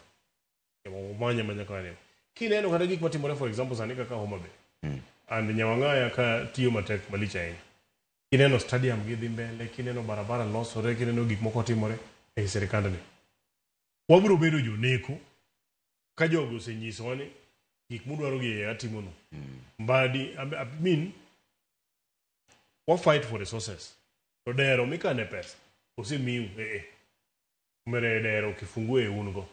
Wamanye amanya ka wan e ima. Kineno kata gik matimore for example sani kaka Homa Bay. And Nyawang'aya ka tiyo matek malich ahinya. Kineno stadium gi dhi mbele, kineno barabara losore, kineno gik moko timore ei sirikandni. Wabiro bedo joneko ka jogi osenyisowa ni gik mudwaro gi e atimonu. Mbadi, I mean, wa fight for resources. To dero mikane pesa osemiu ee. Mere dero kifungu e un go.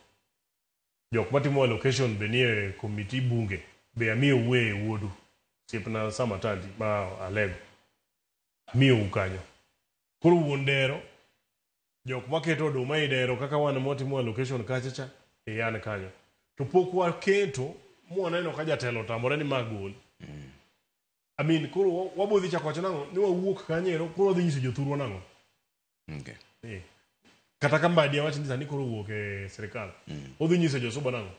Jok matimo allocation be nie committee bunge be amiyou e wuodu. Osiepna Samatandi ma Alego. Amiyou kanyo. Koro wuon dero jok maketo oduma e dero kaka wan mwatimo allocation kacha cha e an kanyo. To pok waketo mwaneno ka jatelo otamore ni ma gol. I mean, koro wabodhi chako wacho nang'o ni wawuok kanyo ero koro wadhi nyiso jothurwa nang'o. Eh. Kata ka Mbadi awach ni sani koro owuok e sirikal. Odhi nyiso josuba nang'o?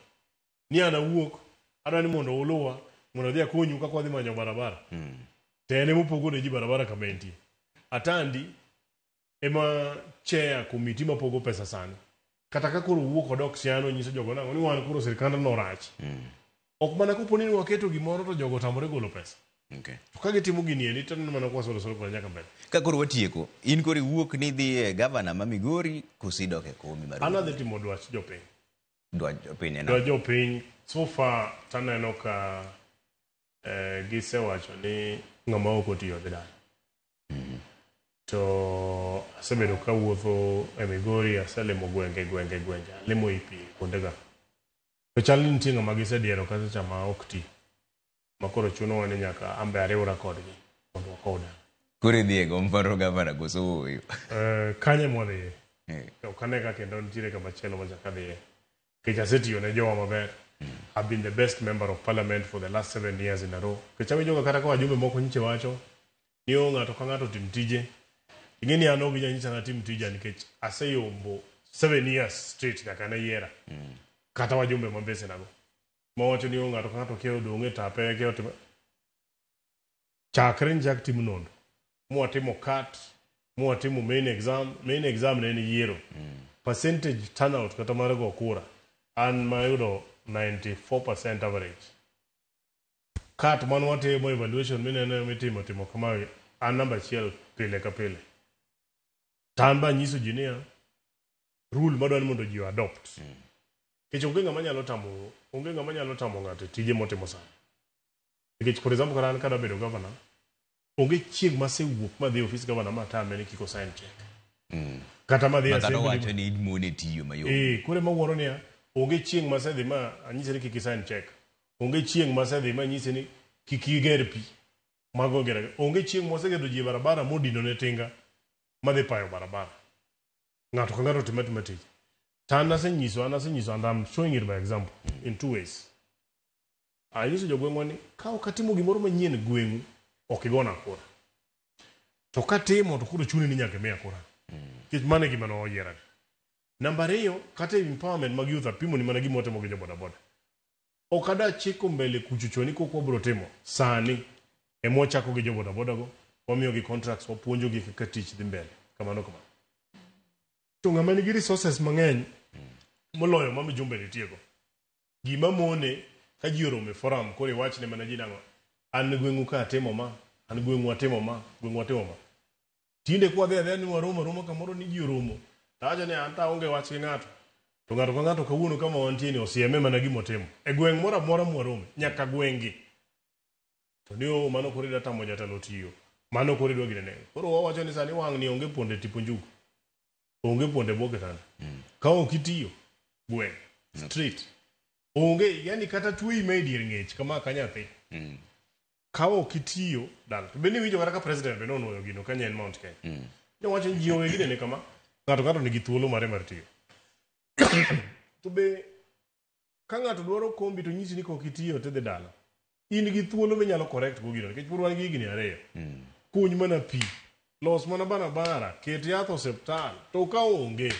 Ni an awuok, adwa ni mondo uluwa, mondo adhi akonyu kaka wadhi manyo barabara. To en emopogo ne ji barabara kama entie. Atandi ema chair committee mapogo pesa sani. Kata ka koro owuok odok Siaya nyiso jogo nang'o ni wan koro sirikand no rach. Ok mana kopo ni waketo gimoro to jogo otamore golo pesa. To ka gitimo gini endi to aneno mana kwa soro soro kod nyaka mbele. Ka koro watieko, in koro iwuok ni idhi e gavana ma Migori koso idok e komi mar An adhi timo dwach jopiny. Dwach jopiny en Dwach jopiny so far taneno ka gisewacho ni ng'ama ok otiyo dhi dala. To asebedo kawuotho e Migori, aselimo gwenge gwenge gwenge, alimo i pi kuondega. To chal ni nitie ng'ama gisediero kacha cha ma ok ti. Ma koro chunowa ni nyaka an be ariwra kodgi mondo wakow dala. Koro idhi e gom mar gavana koso ooyo? Kanyo ema wadhiye. Ok ane ka kendo nitiere kama chielo machak adhiye. Nikech asetiyo ne jowa maber. I've been the best member of parliament for the last 7 years in a row. Nikech awinjo ga kata ka wajumbe moko nyiche wacho ni o ng'ato ka ng'ato otim tije. Ing'e ni an ok ginyal nyisa natim tija nikech aseyombo 7 years straight nyaka ne yiera. Kata wajumbe mambesenago. Mawacho ni o ng'ato ka ng'ato kia odong' e tape kia otimo. Chakre nchak tim nonro. Mwatimo CAT, mwatimo main exam, main exam ne en yiero. Percentage turnout kata mar go kura, an mayudo 94% average. CAT man watimo evaluation mineno mitimo timo kamae, an namba achiel pile ka pile. To an be anyiso ji niya, rule madwa ni mondo ji o adopt. Nikech onge ng'ama nyalo tamo, onge ng'ama nyalo tamo ng'ato e tije motimo sani. Nikech for example kata an kadwa bedo governor, onge chieng' masewuok madhi e ofis governor matame ni kik osign check. Kata madhi e Ma kata assembly owacho ni mone tiyo mayom. Eh, koro ema wuoro niya, onge chieng' masedhi ma anyise ni kik isign check. Onge chieng' masedhi ma anyise ni kik iger pi. Mago gera. Onge chieng' mosegeto ji e barabara modino ne tinga madhi payo barabara. Ng'ato ka ng'ato timo atima tich. To an asenyiso, an asenyiso and I'm showing it by example in two ways. Anyiso jogweng'wa ni ka ok atimo gimoro manyien e gweng'u, ok igona kura. To katimo to koro chuni ni nyaka imiya kura. Nikech mano e gima noyiera. Namba ariyo, kata e empowerment mag youth apimo ni mana gima watimo gi jo bodaboda. Ok ada chiko mbele kuchocho ni kok wabiro timo. Sani ema wachako gi jo bodaboda go, wamiyogi contracts, wapuonjogi kaka tich dhi mbele. Kamano kamano. To ng'ama nigi resources mang'eny moloyo ma Mijumbe nitiego. Gima mone ka ji oromo e forum koro iwachne mana ji nang'o an gweng'u ka atimo ma, an gweng'u atimo ma, gweng'u atimo ma. Tinde kwadhi adhiya ni waromo aroma kamoro ni ji oromo. Tawacho ni an to aonge wach gi ng'ato. To ng'ato ka ng'ato kawuono kama wantie ni osieme mana gima otimo. E gweng' moro amora mwarome, nyaka gweng'gi. To ni o mano koro idwa tamo jatelo tiyo. Mano koro idwa gine. Koro wawacho ni sani wang' ni onge ponde tipo njugu. Onge ponde bwo kitanda. Ka ok itiyo, gweng', street. Onge, yani kata tuoyi ma e dier ng'ech kama ka nyathi. Ka ok itiyo, dala. To bende iwinjo kata ka president be nonuoyo gino ka ne en Mount Kenya. Nowacho ni ji owe ginene kama, ng'ato ng'ato nigi thuolo mare mar tiyo. To be ka ng'ato dwaro kombi to nyisi ni kok itiyo to idhi dala. In gi thuolo minyalo correct go gino nikech pod wan gi higni ariyo. Kuny mana pi, los mana barabara, ket yath osiptal, to ka onge,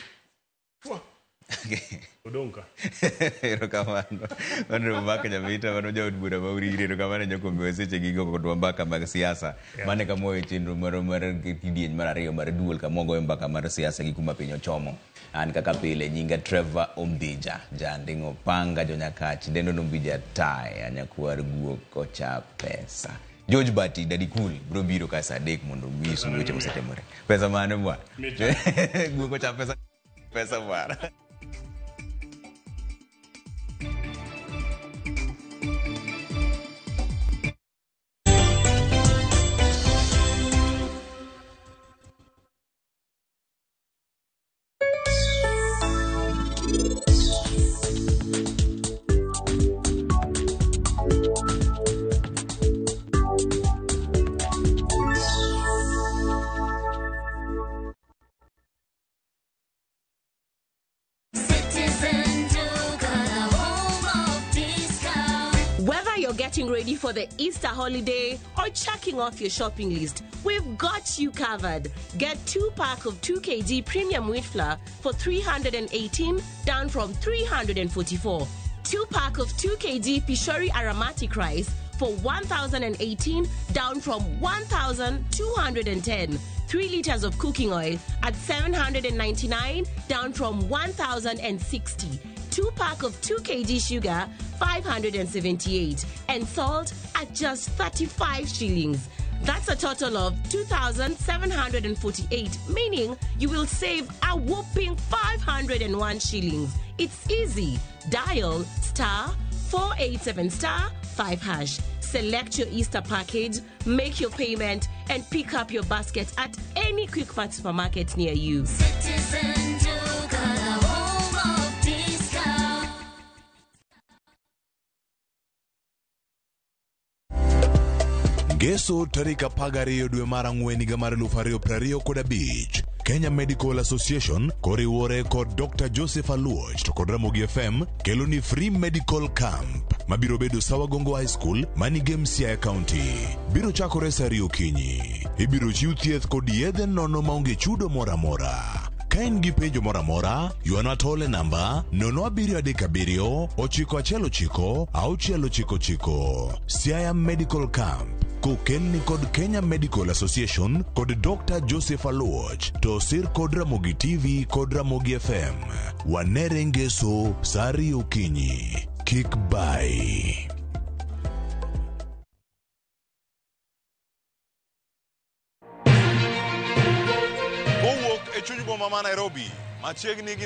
fwa, odong' ka. Erokamano. Honorable Mark Nyamita, mano jaod bura ma Uriri, erokamano nyako miwa seche gigo kodwa mbaka mag siasa. Yeah. Mano e kama wawe chenro marwa mar kidieny mar ariyo mar duol kama wagoyo mbaka mar siasa gi kuma piny ochomo. An kaka pile nyinga Trevor Ombija, janding'o panga jonyakach, dendo nombija taya, nyakwar guok ocha pesa. George Bati, Daddy Cool, bro biro ka saa 3 mondo onyisu weche mosetimore. Pesa mane bwana? Guok ocha pesa, pesa bwana. Citizen Duka, the home of discount. Whether you're getting ready for the Easter holiday or checking off your shopping list, we've got you covered. Get 2 pack of 2 kg premium wheat flour for 318, down from 344. 2 pack of 2 kg Pishori aromatic rice for 1,018, down from 1,210. 3 liters of cooking oil at 799, down from 1,060. 2 pack of 2 kg sugar, 578, and salt at just 35 shillings. That's a total of 2,748, meaning you will save a whopping 501 shillings. It's easy. Dial star 487 star 5 hash. Select your Easter package, make your payment, and pick up your basket at any Quickmart supermarket near you. Citizen Duka, the home of discount. Ngeso tarik 12 dwe mar 4 higa mar 2025 Kenya Medical Association koriwore kod Dr. Joseph Aluoch to kod Ramogi FM kelo ni free medical camp mabiro bedo Sawagongo High School manigi Siaya County. Biro chakore saa 2 okinyi. Ibiro chiw thieth kod yedhe nono maonge chudo moro amora. Ka in gi penjo moro amora, ywana tol e namba 0737 919 699. Siaya Medical Camp kokelni kod Kenya Medical Association kod Dr. Joseph Aluoch to osir kod Ramogi TV kod Ramogi FM. Wanere Ngeso saa 2 okinyi. Kik bai. Kowuok e chuny boma ma Nairobi, machiegni gi